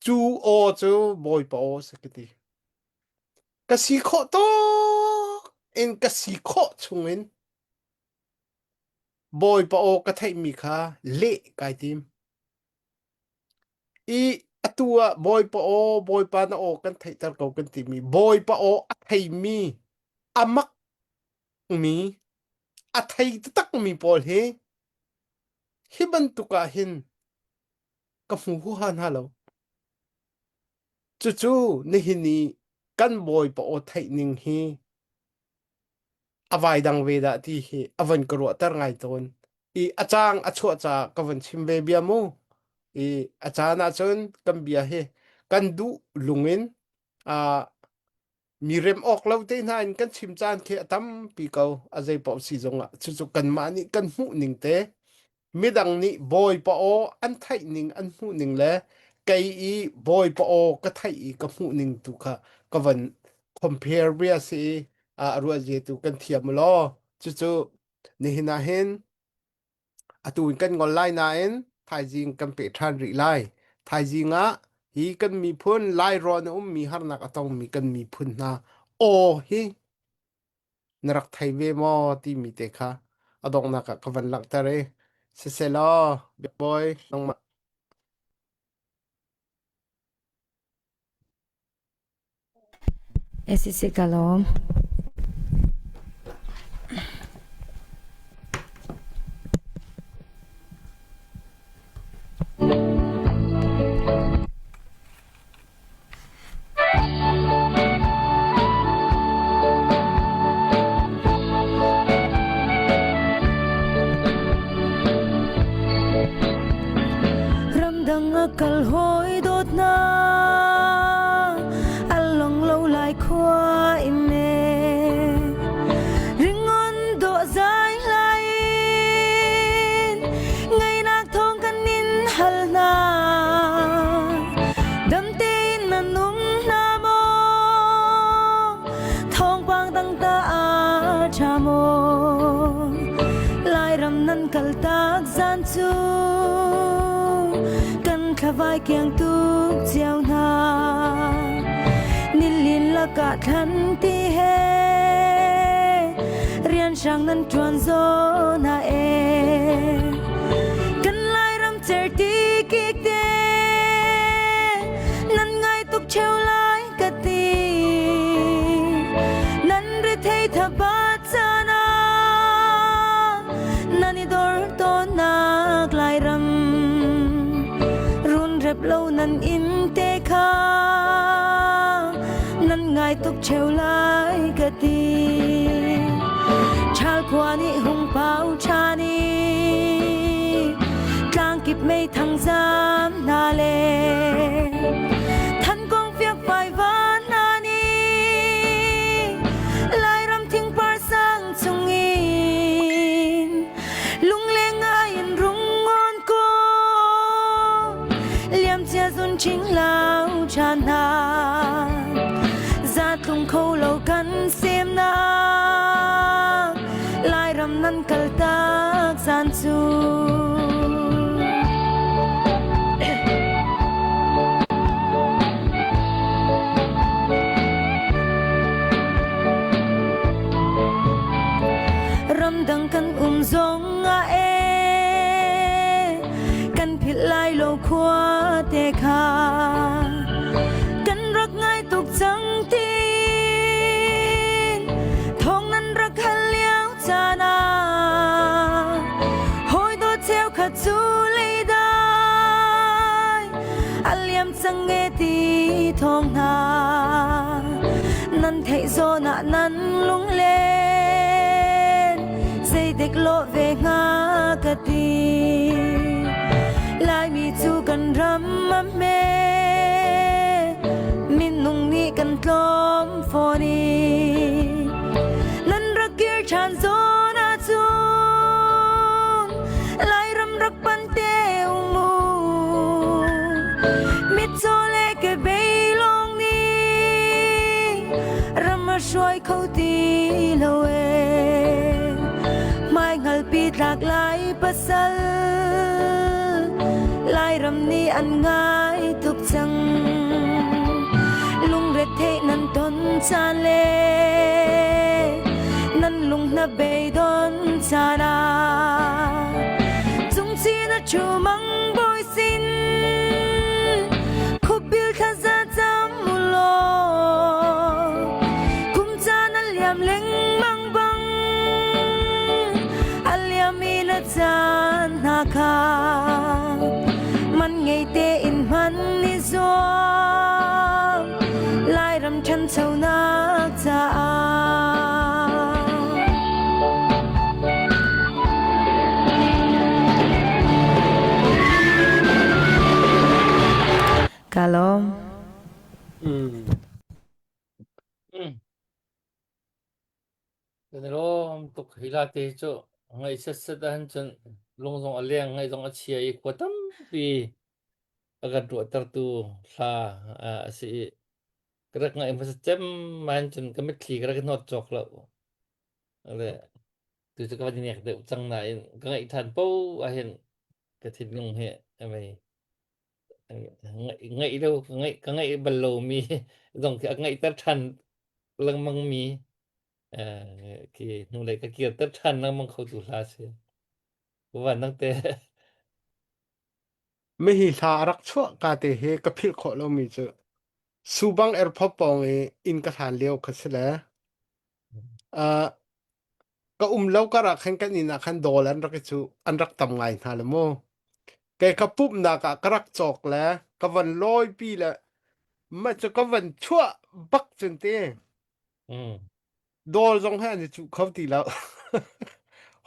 cu aw cu bawipa aw si ka ti ka si khawh tawk in ka si khawh chung in bawipa aw ka theihmi kha leh kai tim I atu ah Bawipa aw, Bawipa na aw kan theihter ko kan timi Bawipa aw a theimi, a makmi, a thei taktakmi pawl hi hi bantuk ah hin ka hmu huaha hna lo. Cucu nihin i kan Bawipa aw theih ning hi a vai dang ve dah ti hi a von ka ruahter ngai tawn. I a caang a chuah caah ka von chim ve bia mu. I a caan ahcun kan bia hi kan duh lung in uh, mi rem awk lo te hna in kan chim caan khi a tampi ko a zei paoh si zongah cucu kanmah nih kan hmuh ning te midang nih bawipa aw an theih ning an hmuh ning le kei i bawipa aw ka theih i ka hmuh ning tu kha ka van compare bia si i a ruah zia tu kan thiam law cucu nihin ah hin atu in kan ngol lai nain thaizing kan pe ṭhan rih lai thaizing ah hi kan miphun lai rawn a ummi harnak a tongmi kan miphun hna aw hi. na rak thei ve maw timi te kha a donghnak ah ka van langhter i siselaw biakbawi nangmah SCC ka lawm. Ramdang a kal hawi dawtnak a long lo lai khua in ne ringon dawh zai lai in ngainak thawng kan in hal hna dam tein nan um hna maw thawngpang dang ta a ṭha maw Lairam nan kal tak zan cu kan thlavai kiang tuk cio hna nilin lakah thlan ti he rian hrang nan ṭuan zawn ha e kan Lairam certi kik te nan ngai tuk cheu lai ka ti nan rethei thabat caan ah nan i dor tawnnak Lairam runrep lo nan inn te kha nan ngai tuk cheu lai ka ti Ṭhal khua nih hung pau ṭhan i tlangkip mei thang zam hna le Thankong fiakfai van hna nih Lairam thingpar sang chungin lungleng ngai in rung ngon ko liamcia zun ching lau ṭhan hna zatlung kho lo kan semnak Lairam nan kaltak zan cu. Ramdang kan um zong ah e kan philh lai lo khua te kha kan rak ngai tuk cang tin thong nan rak hal lio caan ah hawi dawt cheukhat cu leidai a liam cang e ti thawng hna nan theih zawn ah nan lunglen zeidek lawh ve hnga ka ti Laimi cu kan ram a hme minung nih kan tlawm fawn i nan rak kir ṭhan zawn ahcun Lairam rak pan te u mu mitcaw le kebei lawng nih ram a hruai kho ti lo e hmaihngalpi tlak lai pasal Lairam nih an ngai tuk cang lungretheih nan ton caan le nan lung hna beidon caan ah cungchin a ṭhu mang bawi sin khuapil thlaza cam u law kum caan a liam lengmang bang a liam i na caan hna kha man ngei tein hman i zuam Lairam ṭhanchonak caah. Ka lawm. Mm. Mm. Kan i lawm tuk hi la te cu ngaih setset ahhin cun lung zong a leng ngaih zong a chia i khua tampi a kan ruahtertu hla a si i ka rak ngaih hmasa cem ahhin cun ka mitthli ka rak i hnawt cawk lo. Le tu cu ka van i nek deuh cang nain ka ngaih ṭhan paoh ahhin ka thinlung hi a mei ngaih lo ka ngaih ka ngaih bal lomi zong khi a ngaihter ṭhan lengmang mi. Eh, khi hnulei ka kirter ṭhan lengmang kho tu hla si. Van nang te. Mihi hla a rak chuah ka te hi ka philh khawh lomi cu Subang airport pawng i inn ka hlan lio kha si le uh, ka um lo kar ah khan kan inn ah khan dawl an rak i cu an rak tam ngai hna le mu. Kei ka pumhnak ah ka rak cawk le ka van lawipi le ma cu ka van chuah bak cun te Mm. Dawl zong he an i cuh kho ti lo.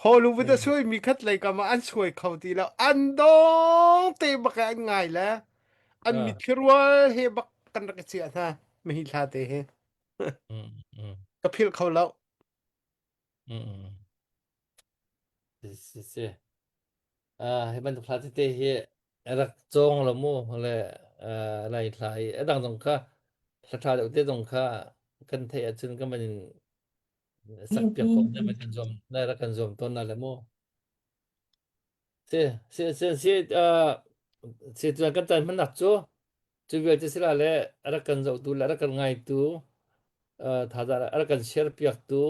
Hollywood a Mm. suai mi khat lei kam ah an suai kho ti lo. An dong te bak an ngai le an Ah. mitthli rual he bak kan rak i chiah hna. Mihi hla te he. Mm. Mm. Ka philh kho lo. Mm. Mm. Si si si. Ah, hi bantuk hla tete hi rak cawng lo mu le uh, lai hla i a dang zong kha hla ṭha deuh te zong kha kan theih ahcun kan van in sak piak khawh na van kan zuam na rak kan zuam tawn na le mu si si si si uh, si tuan kan caan hmannak cu cu vialte sila le a rak kan zohtu le a rak kan ngaitu uh, thazaang a rak kan share piaktu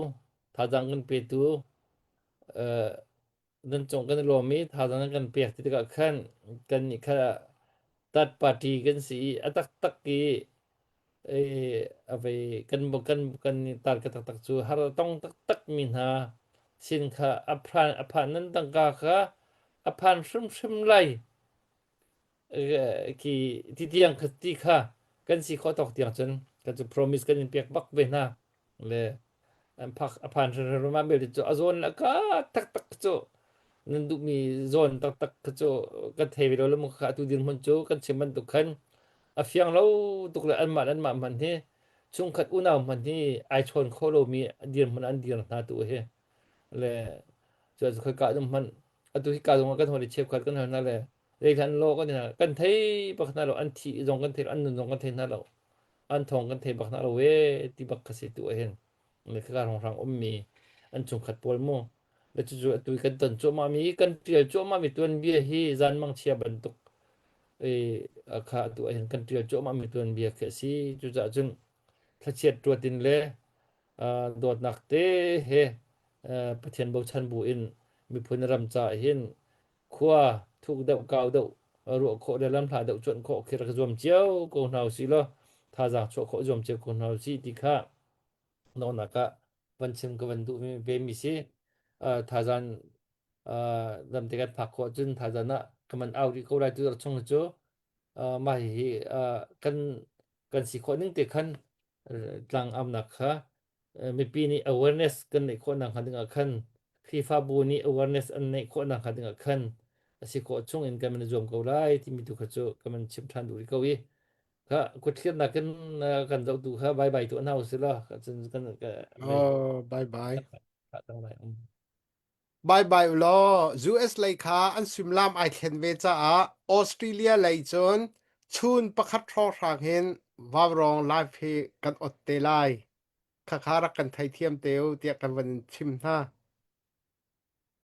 thazaang kan petu uh, nan cung kan i lawm i thazaang nan kan pek ti tikah khan kannih kha third party kan si i a taktak i a vei kan kan kan tar ka taktak cu har a tong taktak mi hna sin kha a phan a phan nan tangka kha a phan hrimhrim lai khi ti tiang kha ti kha kan si khawh tawk tiang cun kan cu promise kan in pek bak ve hna le an phak a phan hrimhrim ma belte cu a zawn le ka taktak cu nan duhmi zawn taktak cu kan thei ve lo le mu kha atu dirhmun cu kan chim bantuk khan a fiang lo tuk le anmah le anmah hmanh hi chungkhat unau hmanh hi ai chawn kho lomi dirhmun an dir hna tu hi le cu khoi ka dum hmanh atu hi ka zong kan hol i cheukhat kan hal hna le zeihlan law kan kan thei bak hna lo an thi zong kan thei an nun zong kan thei hna lo an thawng kan thei bak hna lo e ti bak kha si tu hin le khaka hrawnghrang ummi an chungkhat pawl mu le cucu atu kan ton cuahmah mi kan tial cuahmah mi tuanbia hi zanmang chia bantuk e kha atu hin kan tial cuahmah mi tuanbia khi a si cucaah cun thlachiat ruatin le dawtnak te he Pathian bochan bu in miphun ram ca hin khua thuk deuh kau deuh ruah khawh le lamhla deuh cuanh khawh khi rak zuam cio ko hna usih law thazaang chuah khawh zuam cio ko hna usih ti kha nawlnak ah van chim ka van duh ve mi si. Thazaang dam te kan phak khawh cun thazaang ah ka man au rih ko lai tu chung cu mah hihi kan kan si khawh ning te khan tlang amnak kha mipi nih awareness kan neih khawh nakhnga dingah khan Khrihfabu nih awareness an neih khawh nakhnga dingah khan a si khawh chung in kan man zuam ko lai timi tu kha cu kan man chim ṭhan duh rih ko i kha kutthliarnak in kan zohtu kha bye bye tu hna usih law cun kan Oh, bye bye. Bye bye ulaw US lei kha an suimilam ai thlen ve caah Australia lei cun chun pakhat hrawnghrang hin vaurawng live hi kan ot te lai. Khakha rak kan theithiam te u tiah kan van in chim hna.